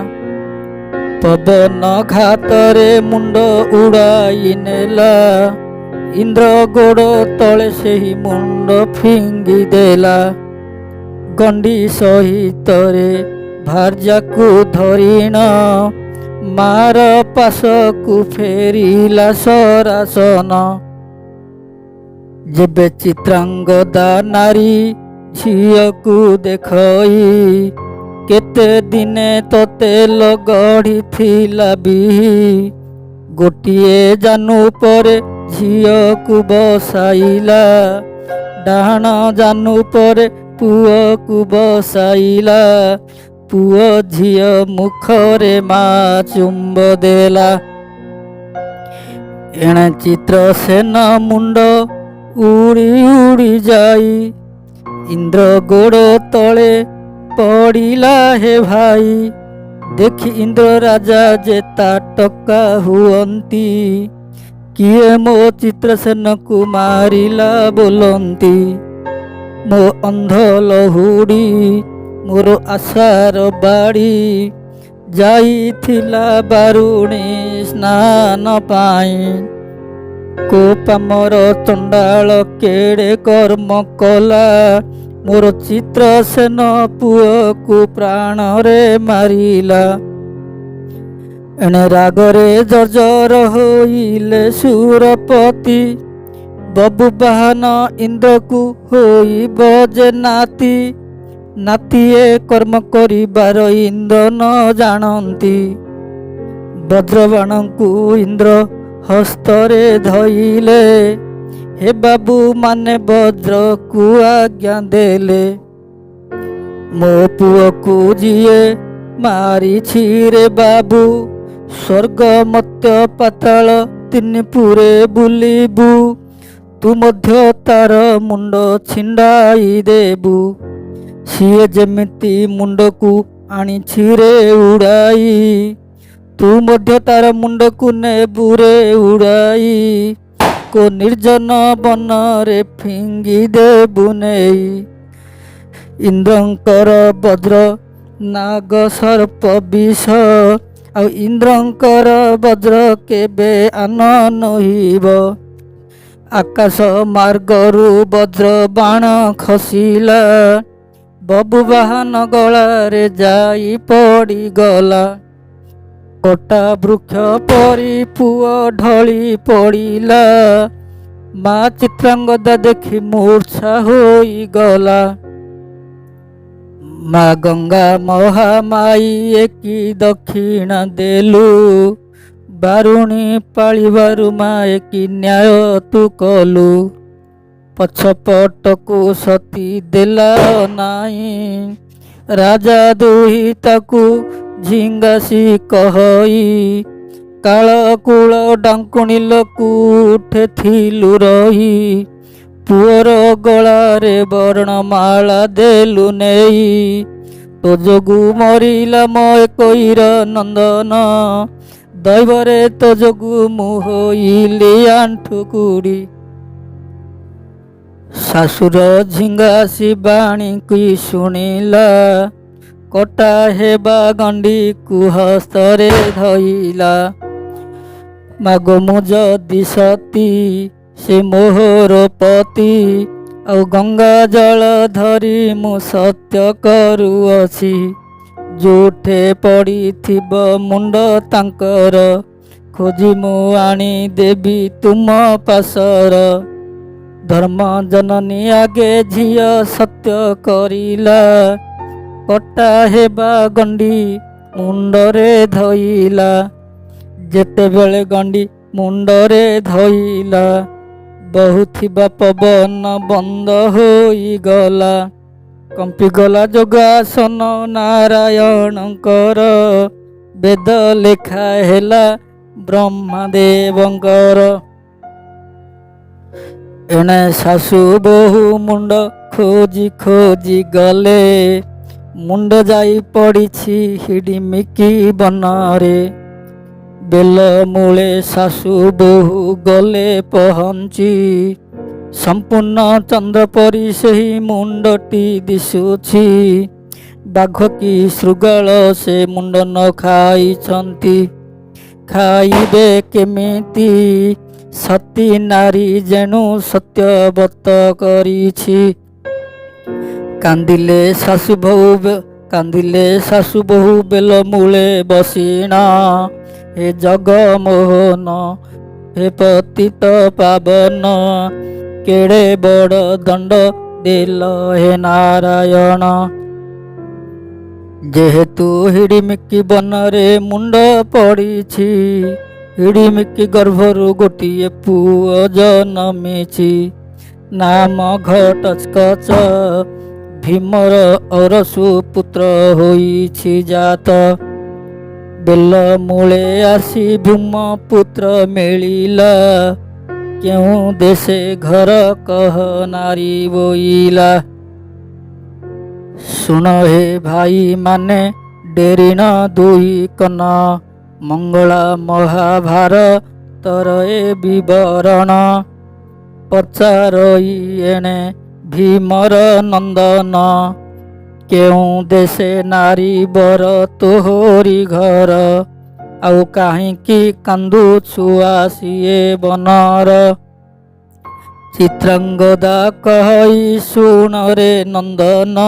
ପବନ ଘାତରେ ମୁଣ୍ଡ ଉଡ଼ାଇ ନେଲା। ଇନ୍ଦ୍ର ଗୋଡ଼ ତଳେ ସେହି ମୁଣ୍ଡ ଫିଙ୍ଗି ଦେଲା। ଗଣ୍ଡି ସହିତରେ ଭାର୍ଯ୍ୟାକୁ ଧରିଣ, ମାର ପାଶକୁ ଫେରିଲା ସରାସନ। ଯେବେ ଚିତ୍ରାଙ୍ଗଦା ନାରୀ ଝିଅକୁ ଦେଖଇ, କେତେ ଦିନେ ତତେ ଗଢ଼ିଥିଲା ବିହି। ଗୋଟିଏ ଜାନୁ ପରେ ଝିଅକୁ ବସାଇଲା, ଡାହାଣ ଜାନୁ ପରେ ପୁଅକୁ ବସାଇଲା। ପୁଅ ଝିଅ ମୁଖରେ ମା ଚୁମ୍ବ ଦେଲା। ଏଣେ ଚିତ୍ରସେନ ମୁଣ୍ଡ ଉଡ଼ି ଉଡ଼ି ଯାଇ ଇନ୍ଦ୍ର ଗୋଡ଼ ତଳେ ପଡ଼ିଲା ହେ ଭାଇ। ଦେଖି ଇନ୍ଦ୍ର ରାଜା ଯେ ତାଟକା ହୁଅନ୍ତି, କିଏ ମୋ ଚିତ୍ରସେନକୁ ମାରିଲା ବୋଲନ୍ତି। ମୋ ଅନ୍ଧ ଲହୁଡ଼ି, ମୋର ଆଶାର ବାଡ଼ି, ଯାଇଥିଲା ବାରୁଣୀ ସ୍ନାନ ପାଇଁ। କୋ ପାମର ଚଣ୍ଡାଳ କେଡ଼େ କର୍ମ କଲା, ମୋର ଚିତ୍ରସେନ ପୁଅକୁ ପ୍ରାଣରେ ମାରିଲା। ଏଣେ ରାଗରେ ଜର୍ଜର ହୋଇଲେ ସୁରପତି, ବବୁ ବାହନ ଇନ୍ଦ୍ରକୁ ହୋଇବ ଯେ ନାତି। ନାତିଏ କର୍ମ କରିବାର ଇନ୍ଦ୍ର ନ ଜାଣନ୍ତି। ବଜ୍ରବାଣଙ୍କୁ ଇନ୍ଦ୍ର ହସ୍ତରେ ଧଇଲେ, ହେ ବାବୁ ମାନେ, ବଜ୍ରକୁ ଆଜ୍ଞା ଦେଲେ। ମୋ ପୁଅକୁ ଯିଏ ମାରିଛି ରେ ବାବୁ, ସ୍ୱର୍ଗ ମର୍ତ୍ତ୍ୟ ପାତାଳ ତିନି ପୁରେ ବୁଲିବୁ, ତୁ ମଧ୍ୟ ତାର ମୁଣ୍ଡ ଛିଣ୍ଡାଇ ଦେବୁ। ସିଏ ଯେମିତି ମୁଣ୍ଡକୁ ଆଣିଛି ରେ ଉଡ଼ାଇ, ତୁ ମଧ୍ୟ ତାର ମୁଣ୍ଡକୁ ନେବୁ ରେ ଉଡ଼ାଇ, କୋ ନିର୍ଜନ ବନରେ ଫିଙ୍ଗି ଦେବୁ ନେଇ। ଇନ୍ଦ୍ରଙ୍କର ବଜ୍ର ନାଗ ସର୍ପ ବିଷ, ଆଉ ଇନ୍ଦ୍ରଙ୍କର ବଜ୍ର କେବେ ଆନ ନୋହିବ। ଆକାଶ ମାର୍ଗରୁ ବଜ୍ର ବାଣ ଖସିଲା, ବବୁ ବାହନ ଗଳାରେ ଯାଇ ପଡ଼ିଗଲା। କଟା ବୃକ୍ଷ ପରି ପୁଅ ଢଳି ପଡ଼ିଲା, ମା ଚିତ୍ରାଙ୍ଗଦା ଦେଖି ମୂର୍ଚ୍ଛା ହୋଇଗଲା। ମା ଗଙ୍ଗା ମହାମାଇ, କି ଦକ୍ଷିଣା ଦେଲୁ? ବାରୁଣୀ ପାଳିବାରୁ ମା କି ନ୍ୟାୟ ତୁ କଲୁ? ପଛ ପଟକୁ ସତୀ ଦେଲା ନାହିଁ, ରାଜା ଦୁହିତାକୁ ଝିଙ୍ଗାସି କହଇ। କାଳ କୂଳ ଡାଙ୍କୁଣୀ କୁଠେ ଥିଲୁ ରହି? ପୁଅର ଗଳାରେ ବର୍ଣ୍ଣମାଳା ଦେଲୁ ନେଇ। ତୋ ଯୋଗୁ ମରିଲା ମୋ ଏକଇର ନନ୍ଦନ, ଦୈବରେ ତୋ ଯୋଗୁ ମୁଁ ହୋଇଲି ଆଣ୍ଠୁ କୁଡ଼ି। ଶାଶୁର ଝିଙ୍ଗାସି ବାଣୀକି ଶୁଣିଲା, କଟା ହେବା ଗଣ୍ଡିକୁ ହସ୍ତରେ ଧଇଲା। ମାଗୋ, ମୁଁ ଯଦି ସତୀ, ସେ ମୋହର ପତି, ଆଉ ଗଙ୍ଗା ଜଳ ଧରି ମୁଁ ସତ୍ୟ କରୁଅଛି। ଯୋଉଠେ ପଡ଼ିଥିବ ମୁଣ୍ଡ ତାଙ୍କର, ଖୋଜି ମୁଁ ଆଣିଦେବି ତୁମ ପାଶର। ଧର୍ମ ଜନନୀ ଆଗେ ଝିଅ ସତ୍ୟ କରିଲା, କଟା ହେବା ଗଣ୍ଡି ମୁଣ୍ଡରେ ଧଇଲା। ଯେତେବେଳେ ଗଣ୍ଡି ମୁଣ୍ଡରେ ଧଇଲା, ବହୁଥିବା ପବନ ବନ୍ଦ ହୋଇଗଲା। କମ୍ପିଗଲା ଯୋଗାସନ ନାରାୟଣଙ୍କର, ବେଦ ଲେଖା ହେଲା ବ୍ରହ୍ମାଦେବଙ୍କର। ଏଣେ ଶାଶୁ ବୋହୂ ମୁଣ୍ଡ ଖୋଜି ଖୋଜି ଗଲେ, ମୁଣ୍ଡ ଯାଇ ପଡ଼ିଛି ହିଡ଼ିମିକି ବନରେ। ବେଲ ମୂଳେ ଶାଶୁ ବୋହୂ ଗଲେ ପହଞ୍ଚି, ସମ୍ପୂର୍ଣ୍ଣ ଚନ୍ଦ୍ର ପରି ସେହି ମୁଣ୍ଡଟି ଦିଶୁଛି। ବାଘ କି ଶୃଗାଳ ସେ ମୁଣ୍ଡ ନ ଖାଇଛନ୍ତି, ଖାଇବେ କେମିତି? ସତୀ ନାରୀ ଯେଣୁ ସତ୍ୟବ୍ରତ କରିଛି। କାନ୍ଦିଲେ ଶାଶୁ ବୋହୂ, କାନ୍ଦିଲେ ଶାଶୁ ବୋହୂ ବେଲ ମୂଳେ ବସିଣ। ହେ ଜଗମୋହନ, ହେ ପତିତ ପାବନ, କେଡ଼େ ବଡ଼ ଦଣ୍ଡ ଦେଲ ହେ ନାରାୟଣ। ଯେହେତୁ ହିଡ଼ିମିକି ବନରେ ମୁଣ୍ଡ ପଡ଼ିଛି, ହିଡ଼ିମିକି ଗର୍ଭରୁ ଗୋଟିଏ ପୁଅ ଜନମିଛି, ନାମ ଘଟୋତ୍କଚ। ଭୀମର ଔରସୁ ପୁତ୍ର ହୋଇଛି ଜାତ। ବେଲ ମୂଳେ ଆସି ଭୀମ ପୁତ୍ର ମିଳିଲା, କେଉଁ ଦେଶେ ଘର କହ ନାରୀ ବୋଇଲା। ଶୁଣ ହେ ଭାଇମାନେ, ଡେରିଣ ଦୁଇ କନ, ମଙ୍ଗଳା ମହାଭାରତର ଏ ବିବରଣ। ପଚାରଇ ଏଣେ ଭୀମର ନନ୍ଦନ, କେଉଁ ଦେଶେ ନାରୀ ବର ତୋହରି ଘର, ଆଉ କାହିଁକି କାନ୍ଦୁଛୁ ଆସି ଏ ବନର? ଚିତ୍ରାଙ୍ଗଦା କହଇ, ଶୁଣରେ ନନ୍ଦନ,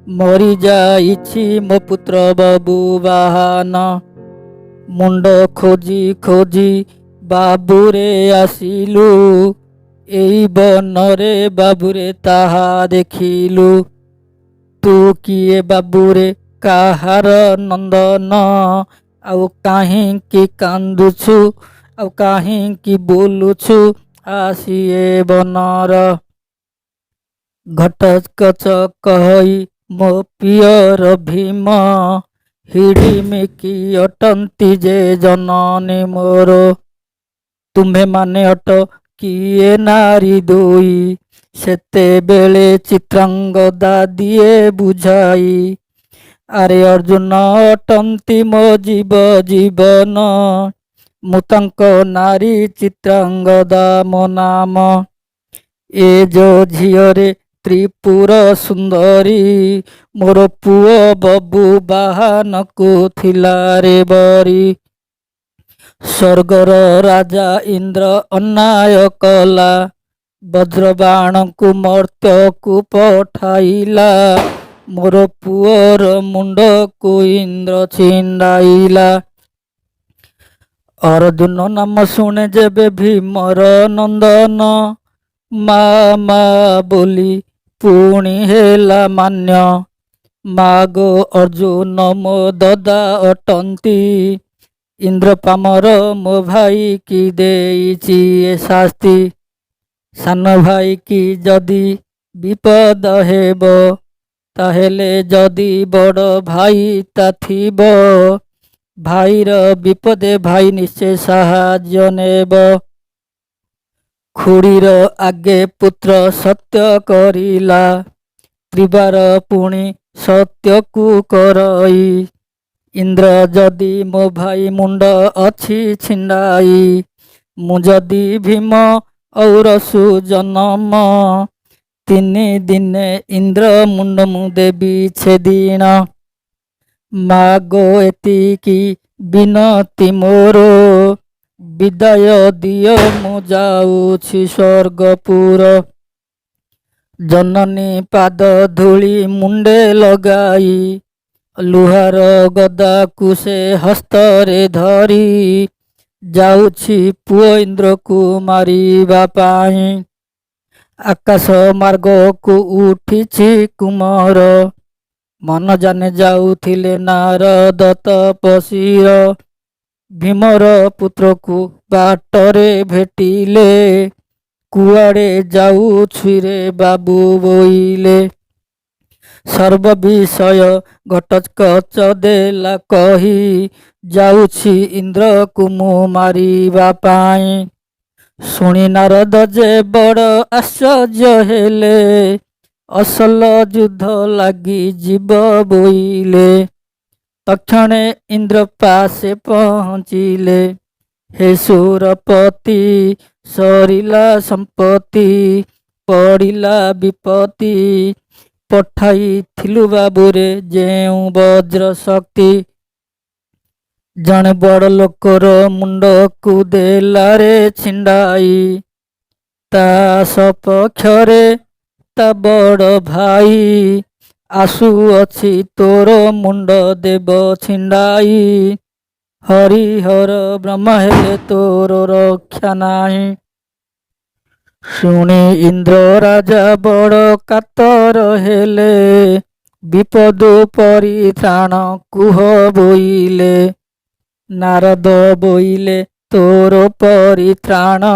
ମରିଯାଇଛି ମୋ ପୁତ୍ର ବବ୍ରୁବାହନ। ମୁଣ୍ଡ ଖୋଜି ଖୋଜି ବାବୁରେ ଆସିଲୁ, ଏଇ ବନରେ ବାବୁରେ ତାହା ଦେଖିଲୁ। ତୁ କିଏ ବାବୁରେ, କାହାର ନନ୍ଦନ, ଆଉ କାହିଁକି କାନ୍ଦୁଛୁ, ଆଉ କାହିଁକି ବୁଲୁଛୁ ଆସି ଏ ବନର? ଘଟୋତ୍କଚ କହଇ, ମୋ ପିଅର ଭୀମ, ହିଡ଼ିମିକି ଅଟନ୍ତି ଯେ ଜନନୀ ମୋର। ତୁମ୍ଭେମାନେ ଅଟ କିଏ ନାରୀ ଦୁଇ? ସେତେବେଳେ ଚିତ୍ରାଙ୍ଗଦା ଦିଏ ବୁଝାଇ, ଆରେ ଅର୍ଜୁନ ଅଟନ୍ତି ମୋ ଜୀବ ଜୀବନ, ମୁଁ ତାଙ୍କ ନାରୀ, ଚିତ୍ରାଙ୍ଗଦା ମୋ ନାମ। ଏ ଯୋ ଝିଅରେ ତ୍ରିପୁର ସୁନ୍ଦରୀ, ମୋର ପୁଅ ବବ୍ରୁବାହନକୁ ଥିଲା ରେ ବରି। ସ୍ୱର୍ଗର ରାଜା ଇନ୍ଦ୍ର ଅନ୍ୟାୟ କଲା, ବଜ୍ରବାଣକୁ ମର୍ତ୍ତ୍ୟକୁ ପଠାଇଲା। ମୋର ପୁଅର ମୁଣ୍ଡକୁ ଇନ୍ଦ୍ର ଛିଣ୍ଡାଇଲା। ଅର୍ଜୁନ ନାମ ଶୁଣେ ଯେବେ ଭୀମର ନନ୍ଦନ, ମା ମା ବୋଲି ପୁଣି ହେଲା ମାନ୍ୟ। ମାଗୋ, ଅର୍ଜୁନ ମୋ ଦଦା ଅଟନ୍ତି, ଇନ୍ଦ୍ର ପାମର ମୋ ଭାଇ କି ଦେଇଛି ଏ ଶାସ୍ତି। ସାନ ଭାଇ କି ଯଦି ବିପଦ ହେବ, ତାହେଲେ ଯଦି ବଡ଼ ଭାଇ ତା ଥିବ, ଭାଇର ବିପଦେ ଭାଇ ନିଶ୍ଚୟ ସାହାଯ୍ୟ ନେବ। ଖୁଡ଼ିର ଆଗେ ପୁତ୍ର ସତ୍ୟ କରିଲା, ତ୍ରିବାର ପୁଣି ସତ୍ୟକୁ କରଇ। ଇନ୍ଦ୍ର ଯଦି ମୋ ଭାଇ ମୁଣ୍ଡ ଅଛି ଛିଣ୍ଡାଇ, ମୁଁ ଯଦି ଭୀମ ଔରସୁ ଜନମ, 3 ଦିନେ ଇନ୍ଦ୍ର ମୁଣ୍ଡ ମୁଁ ଦେବି ଛେଦିଣ। ମାଗୋ, ଏତିକି ବିନତି ମୋର, ବିଦାୟ ଦିଅ, ମୁଁ ଯାଉଛି ସ୍ୱର୍ଗପୁର। ଜନନୀ ପାଦ ଧୂଳି ମୁଣ୍ଡେ ଲଗାଇ ଲୁହାର ଗଦାକୁ ସେ ହସ୍ତରେ ଧରି ଯାଉଛି ପୁଅ ଇନ୍ଦ୍ରକୁ ମାରିବା ପାଇଁ। ଆକାଶ ମାର୍ଗକୁ ଉଠିଛି କୁମର, ମନ ଜାନେ ଯାଉଥିଲେ ନାରଦ ତପସୀର। ଭୀମର ପୁତ୍ରକୁ ବାଟରେ ଭେଟିଲେ, କୁଆଡ଼େ ଯାଉଛୁରେ ବାବୁ ବୋଇଲେ। ସର୍ବ ବିଷୟ ଘଟୋତ୍କଚ ଦେଲା କହି, ଯାଉଛି ଇନ୍ଦ୍ରକୁ ମୁଁ ମାରିବା ପାଇଁ। ଶୁଣି ନାରଦ ଯେ ବଡ଼ ଆଶ୍ଚର୍ଯ୍ୟ ହେଲେ, ଅସଲ ଯୁଦ୍ଧ ଲାଗିଯିବ ବୋଇଲେ। ତକ୍ଷଣେ ଇନ୍ଦ୍ର ପାଶେ ପହଞ୍ଚିଲେ, ହେ ସୁରପତି ସରିଲା ସମ୍ପତ୍ତି, ପଡ଼ିଲା ବିପତ୍ତି। ପଠାଇଥିଲୁ ବାବୁରେ ଯେଉଁ ବଜ୍ର ଶକ୍ତି, ଜଣେ ବଡ଼ ଲୋକର ମୁଣ୍ଡକୁ ଦେଲାରେ ଛିଣ୍ଡାଇ। ତା ସପକ୍ଷରେ ତା ବଡ଼ ଭାଇ ଆସୁଅଛି, ତୋର ମୁଣ୍ଡ ଦେବ ଛିଣ୍ଡାଇ। ହରିହର ବ୍ରହ୍ମ ହେଲେ ତୋର ରକ୍ଷା ନାହିଁ। ଶୁଣି ଇନ୍ଦ୍ର ରାଜା ବଡ଼ କାତର ହେଲେ, ବିପଦୁ ପରିତ୍ରାଣ କୁହ ବୋଇଲେ। ନାରଦ ବୋଇଲେ ତୋର ପରିତ୍ରାଣ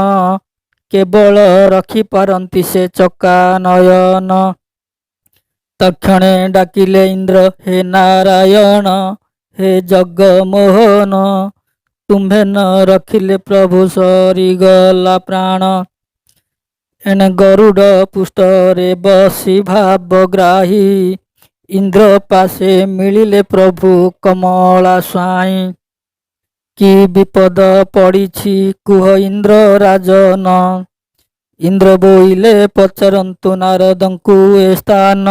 କେବଳ ରଖିପାରନ୍ତି ସେ ଚକା ନୟନ। ତକ୍ଷଣେ ଡାକିଲେ ଇନ୍ଦ୍ର, ହେ ନାରାୟଣ, ହେ ଜଗମୋହନ, ତୁମ୍ଭେ ନ ରଖିଲେ ପ୍ରଭୁ ସରିଗଲା ପ୍ରାଣ। ଏଣେ ଗରୁଡ଼ ପୃଷ୍ଠରେ ବସି ଭାବଗ୍ରାହୀ ଇନ୍ଦ୍ର ପାଶେ ମିଳିଲେ ପ୍ରଭୁ କମଳା ସ୍ୱାଇଁ। କି ବିପଦ ପଡ଼ିଛି କୁହ ଇନ୍ଦ୍ର ରାଜନ। ଇନ୍ଦ୍ର ବୋଇଲେ ପଚାରନ୍ତୁ ନାରଦଙ୍କୁ ଏ ସ୍ଥାନ।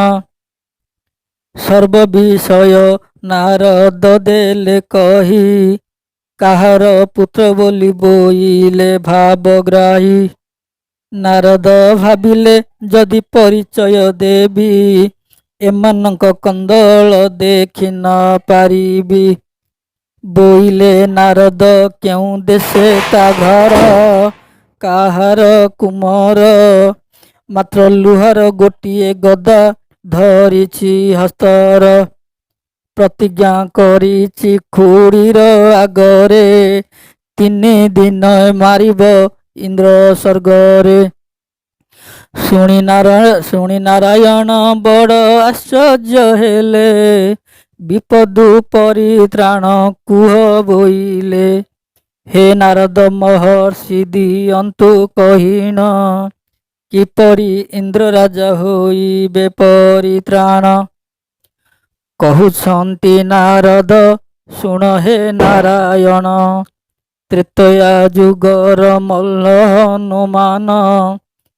ସର୍ବ ବିଷୟ ନାରଦ ଦେଲେ କହି, କାହାର ପୁତ୍ର ବୋଲି ବୋଇଲେ ଭାବଗ୍ରାହୀ। ନାରଦ ଭାବିଲେ ଯଦି ପରିଚୟ ଦେବି, ଏମାନଙ୍କ କନ୍ଦଳ ଦେଖି ନ ପାରିବି। ବୋଇଲେ ନାରଦ କେଉଁ ଦେଶେ ତା ଘର, କାହାର କୁମର, ମାତ୍ର ଲୁହାର ଗୋଟିଏ ଗଦା ଧରିଛି ହସ୍ତର। ପ୍ରତିଜ୍ଞା କରିଛି ଖୁଡ଼ିର ଆଗରେ, 3 ଦିନ ମାରିବ ଇନ୍ଦ୍ର ସ୍ୱର୍ଗରେ। ଶୁଣି ନାରାୟଣ ବଡ଼ ଆଶ୍ଚର୍ଯ୍ୟ ହେଲେ, ବିପଦୁ ପରିତ୍ରାଣ କୁହ ବୋଇଲେ। ହେ ନାରଦ ମହର୍ଷି ଦିଅନ୍ତୁ କହିଣ, କିପରି ଇନ୍ଦ୍ର ରାଜା ହୋଇବେ ପରିତ୍ରାଣ। କହୁଛନ୍ତି ନାରଦ ଶୁଣ ହେ ନାରାୟଣ, ତ୍ରେତୟା ଯୁଗର ମଲ୍ଲ ହନୁମାନ।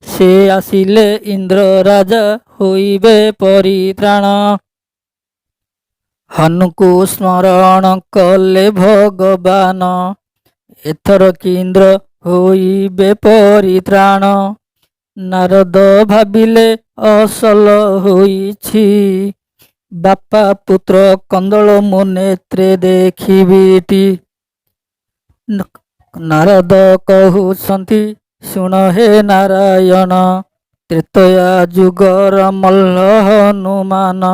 ସେ ଆସିଲେ ଇନ୍ଦ୍ର ରାଜା ହୋଇବେ ପରିତ୍ରାଣ। ହନୁକୁ ସ୍ମରଣ କଲେ ଭଗବାନ, ଏଥର କି ଇନ୍ଦ୍ର ହୋଇବେ ପରିତ୍ରାଣ। ନାରଦ ଭାବିଲେ ଅସଲ ହୋଇଛି, ବାପା ପୁତ୍ର କନ୍ଦଳ ମୁଁ ନେତ୍ରେ ଦେଖିବିଟି। ନାରଦ କହୁଛନ୍ତି ଶୁଣ ହେ ନାରାୟଣ, ତ୍ରେତୟା ଯୁଗର ମଲ୍ଲ ହନୁମାନ।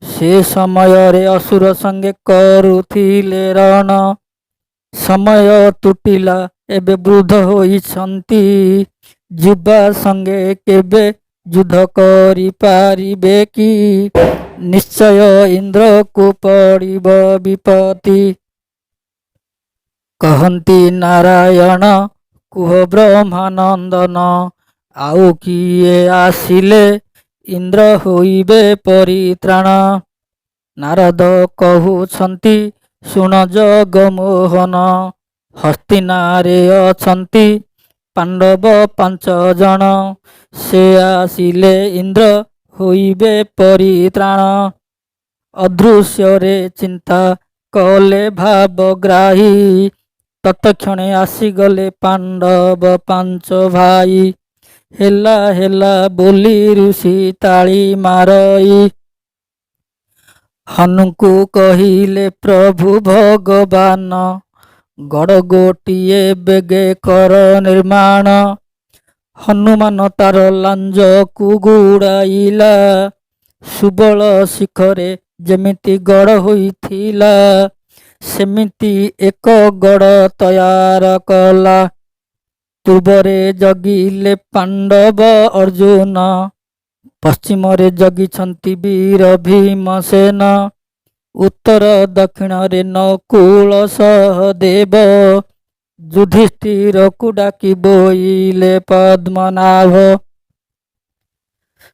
ସେ ସମୟରେ ଅସୁର ସଙ୍ଗେ କରୁଥିଲେ ରଣ। ସମୟ ତୁଟିଲା ଏବେ ବୃଦ୍ଧ ହୋଇଛନ୍ତି, ଯୁବା ସଙ୍ଗେ କେବେ ଯୁଦ୍ଧ କରିପାରିବେ କି? ନିଶ୍ଚୟ ଇନ୍ଦ୍ରକୁ ପଡ଼ିବ ବିପତ୍ତି। କହନ୍ତି ନାରାୟଣ କୁହ ବ୍ରହ୍ମାନନ୍ଦନ, ଆଉ କିଏ ଆସିଲେ ଇନ୍ଦ୍ର ହୋଇବେ ପରିତ୍ରାଣ। ନାରଦ କହୁଛନ୍ତି ଶୁଣ ଜଗମୋହନ, ହସ୍ତିନାରେ ଅଛନ୍ତି ପାଣ୍ଡବ 5 ଜଣ। ସେ ଆସିଲେ ଇନ୍ଦ୍ର ହୋଇବେ ପରିତ୍ରାଣ। ଅଦୃଶ୍ୟରେ ଚିନ୍ତା କଲେ ଭାବଗ୍ରାହୀ, ତତକ୍ଷଣେ ଆସିଗଲେ ପାଣ୍ଡବ ପାଞ୍ଚ ଭାଇ। ହେଲା ହେଲା ବୋଲି ଋଷି ତାଳି ମାରଇ। ହନୁଙ୍କୁ କହିଲେ ପ୍ରଭୁ ଭଗବାନ, ଗଡ଼ ଗୋଟିଏ ବେଗେ କର ନିର୍ମାଣ। ହନୁମାନ ତାର ଲାଞ୍ଜକୁ ଗୁଡ଼ାଇଲା, ସୁବଳ ଶିଖରେ ଯେମିତି ଗଡ଼ ହୋଇଥିଲା ସେମିତି ଏକ ଗଡ଼ ତୟାର କଲା। ପୂର୍ବରେ ଜଗିଲେ ପାଣ୍ଡବ ଅର୍ଜୁନ, ପଶ୍ଚିମରେ ଜଗିଛନ୍ତି ବୀର ଭୀମସେନ, ଉତ୍ତର ଦକ୍ଷିଣରେ ନକୁଳ ସହଦେବ, ଯୁଧିଷ୍ଠିରକୁ ଡାକି ବୋଇଲେ ପଦ୍ମନାଭ।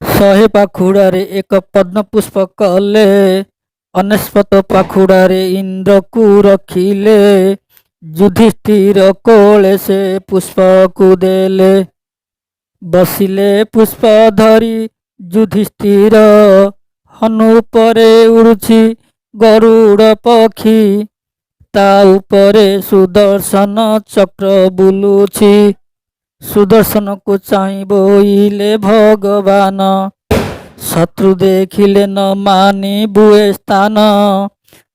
100 ପାଖୁଡ଼ାରେ ଏକ ପଦ୍ମପୁଷ୍ପ କଲେ, 99 ପାଖୁଡ଼ାରେ ଇନ୍ଦ୍ରକୁ ରଖିଲେ, ଯୁଧିଷ୍ଠିର କୋଳେ ସେ ପୁଷ୍ପକୁ ଦେଲେ। ବସିଲେ ପୁଷ୍ପ ଧରି ଯୁଧିଷ୍ଠିର, ହନୁ ଉପରେ ଉଡ଼ୁଛି ଗରୁଡ଼ ପକ୍ଷୀ, ତା ଉପରେ ସୁଦର୍ଶନ ଚକ୍ର ବୁଲୁଛି। ସୁଦର୍ଶନକୁ ଚାହିଁ ବୋଇଲେ ଭଗବାନ, ଶତ୍ରୁ ଦେଖିଲେ ନ ମାନିବୁ ଏ ସ୍ଥାନ,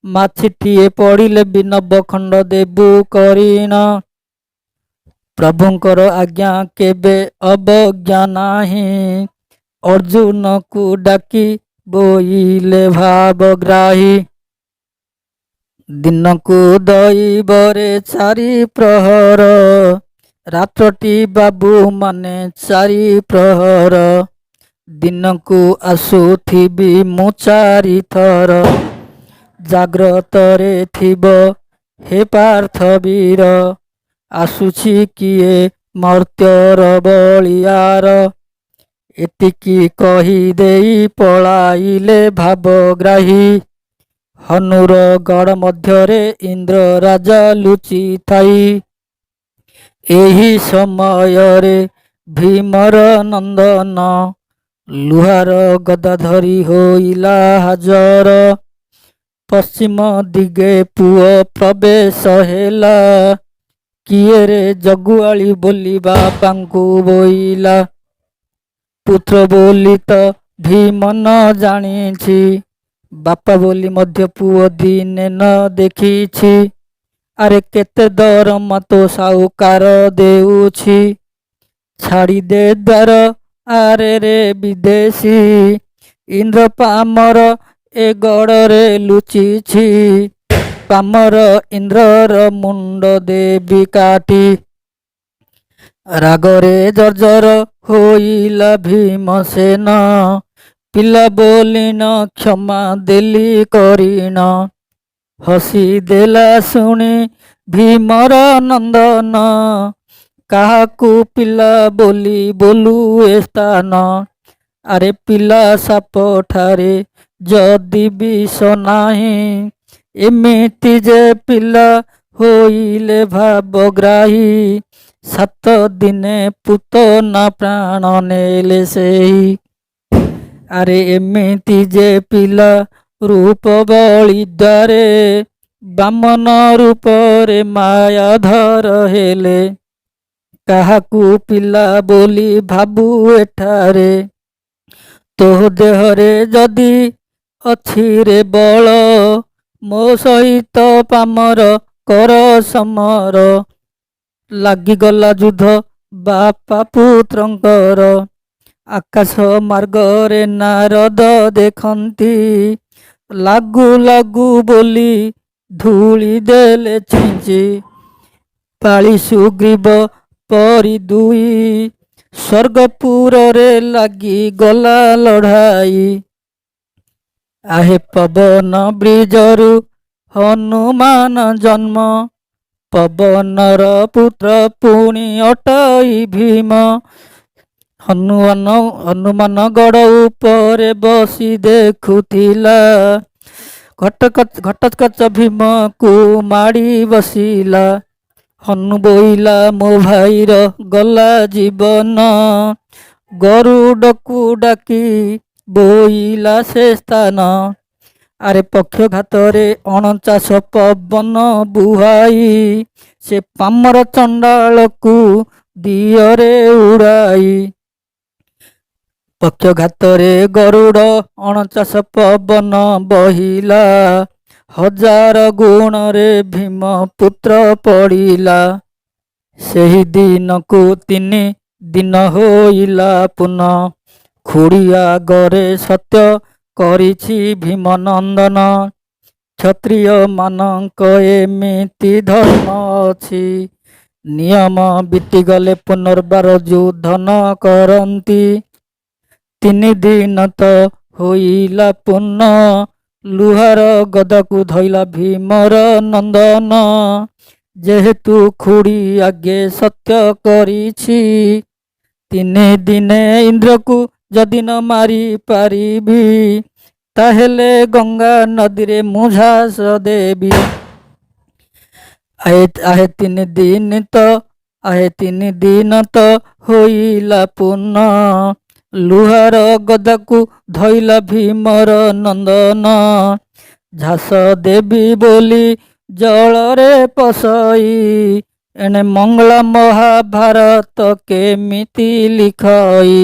ମାଛିଟିଏ ପଡ଼ିଲେ ବି ନବଖଣ୍ଡ ଦେବୁ କରିଣ। ପ୍ରଭୁଙ୍କର ଆଜ୍ଞା କେବେ ଅବଜ୍ଞା ନାହିଁ, ଅର୍ଜୁନକୁ ଡାକି ବୋଇଲେ ଭାବଗ୍ରାହୀ। ଦିନକୁ ଦଇବରେ 4 ପ୍ରହର, ରାତ୍ରଟି ବାବୁମାନେ 4 ପ୍ରହର, ଦିନକୁ ଆସୁଥିବି ମୁଁ 4 ଥର, ଜାଗ୍ରତରେ ଥିବ ହେ ପାର୍ଥ ବୀର, ଆସୁଛି କିଏ ମର୍ତ୍ତ୍ୟର ବଳିଆର। ଏତିକି କହିଦେଇ ପଳାଇଲେ ଭାବଗ୍ରାହୀ। ହନୁର ଗଡ଼ ମଧ୍ୟରେ ଇନ୍ଦ୍ର ରାଜା ଲୁଚି ଥାଇ। ଏହି ସମୟରେ ଭୀମର ନନ୍ଦନ ଲୁହାର ଗଦା ଧରି ହୋଇଲା ହାଜର। ପଶ୍ଚିମ ଦିଗେ ପୁଅ ପ୍ରବେଶ ହେଲା, କିଏ ରେ ଜଗୁଆଳି ବୋଲି ବାପାଙ୍କୁ ବୋଇଲା। ପୁତ୍ର ବୋଲି ତ ଭୀମ ନ ଜାଣିଛି, ବାପା ବୋଲି ମଧ୍ୟ ପୁଅ ଦିନେ ନ ଦେଖିଛି। ଆରେ କେତେ ଦରମା ତୋ ସାଉକାର ଦେଉଛି, ଛାଡ଼ିଦେ ଦ୍ୱାର ଆରେ ରେ ବିଦେଶୀ, ଇନ୍ଦ୍ର ପାମର ଏ ଗଡ଼ରେ ଲୁଚିଛି, ପାମର ଇନ୍ଦ୍ରର ମୁଣ୍ଡ ଦେବି କାଟି। ରାଗରେ ଜର୍ଜର ହୋଇଲା ଭୀମସେନ, ପିଲା ବୋଲିଣ କ୍ଷମା ଦେଲି କରିଣ। ହସି ଦେଲା ଶୁଣି ଭୀମର ନନ୍ଦନ, କାହାକୁ ପିଲା ବୋଲି ବୋଲୁ ଏ ସ୍ଥାନ। ଆରେ ପିଲା ସାପ ଠାରେ ଯଦି ବିଷ ନାହିଁ, ଏମିତି ଯେ ପିଲା ହୋଇଲେ ଭାବଗ୍ରାହୀ, 7 ଦିନେ ପୁତନା ପ୍ରାଣ ନେଲେ ସେହି। ଆରେ ଏମିତି ଯେ ପିଲା ରୂପ ବଳି ଦ୍ୱାରେ, ବାମନ ରୂପରେ ମାୟାଧର ହେଲେ, କାହାକୁ ପିଲା ବୋଲି ଭାବୁ ଏଠାରେ। ତୋ ଦେହରେ ଯଦି ଅଛି ରେ ବଳ, ମୋ ସହିତ ପାମର କର ସମର। ଲାଗିଗଲା ଯୁଦ୍ଧ ବାପା ପୁତ୍ରଙ୍କର, ଆକାଶ ମାର୍ଗରେ ନାରଦ ଦେଖନ୍ତି, ଲାଗୁ ଲାଗୁ ବୋଲି ଧୂଳି ଦେଲେ ଛିଞ୍ଚି। ବାଳି ସୁଗ୍ରୀବ ପରି ଦୁଇ, ସ୍ୱର୍ଗପୁରରେ ଲାଗିଗଲା ଲଢ଼ାଇ। ଆହେ ପବନ ବ୍ରିଜରୁ ହନୁମାନ ଜନ୍ମ, ପବନର ପୁତ୍ର ପୁଣି ଅଟଇ ଭୀମ। ହନୁମାନ ଗଡ଼ ଉପରେ ବସି ଦେଖୁଥିଲା, ଘଟୋତ୍କଚ ଭୀମକୁ ମାଡ଼ି ବସିଲା। ହନୁ ବୋଇଲା ମୋ ଭାଇର ଗଲା ଜୀବନ, ଗରୁଡ଼କୁ ଡାକି ବୋଇଲା ସେ ସ୍ଥାନ। ଆରେ ପକ୍ଷଘାତରେ 49 ପବନ ବୁହାଇ, ସେ ପାମର ଚଣ୍ଡାଳକୁ ଦିଅରେ ଉଡ଼ାଇ। ପକ୍ଷଘାତରେ ଗରୁଡ଼ 49 ପବନ ବହିଲା, ହଜାର ଗୁଣରେ ଭୀମ ପୁତ୍ର ପଡ଼ିଲା। ସେହି ଦିନକୁ 3 ଦିନ ହୋଇଲା ପୂର୍ଣ୍ଣ, ଖୁଡ଼ି ଆଗରେ ସତ୍ୟ କରିଛି ଭୀମ ନନ୍ଦନ। କ୍ଷତ୍ରିୟମାନଙ୍କ ଏମିତି ଧର୍ମ ଅଛି, ନିୟମ ବିତିଗଲେ ପୁନର୍ବାର ଯୁଦ୍ଧ ନ କରନ୍ତି। 3 ଦିନ ତ ହୋଇଲା ପୂର୍ଣ୍ଣ, ଲୁହାର ଗଦାକୁ ଧଇଲା ଭୀମର ନନ୍ଦନ। ଯେହେତୁ ଖୁଡ଼ି ଆଗେ ସତ୍ୟ କରିଛି, 3 ଦିନେ ଇନ୍ଦ୍ରକୁ ଯଦି ନ ମାରି ପାରିବି, ତାହେଲେ ଗଙ୍ଗା ନଦୀରେ ମୁଁ ଝାସ ଦେବି। ଆହେ ଆହେ, 3 ଦିନ ତ, ଆହେ, 3 ଦିନ ତ ହୋଇଲା ପୂର୍ଣ୍ଣ, ଲୁହାର ଗଦାକୁ ଧଇଲା ଭୀମର ନନ୍ଦନ। ଝାସ ଦେବି ବୋଲି ଜଳରେ ପଶଇ, ଏଣେ ମଙ୍ଗଳା ମହାଭାରତ କେମିତି ଲିଖଇ?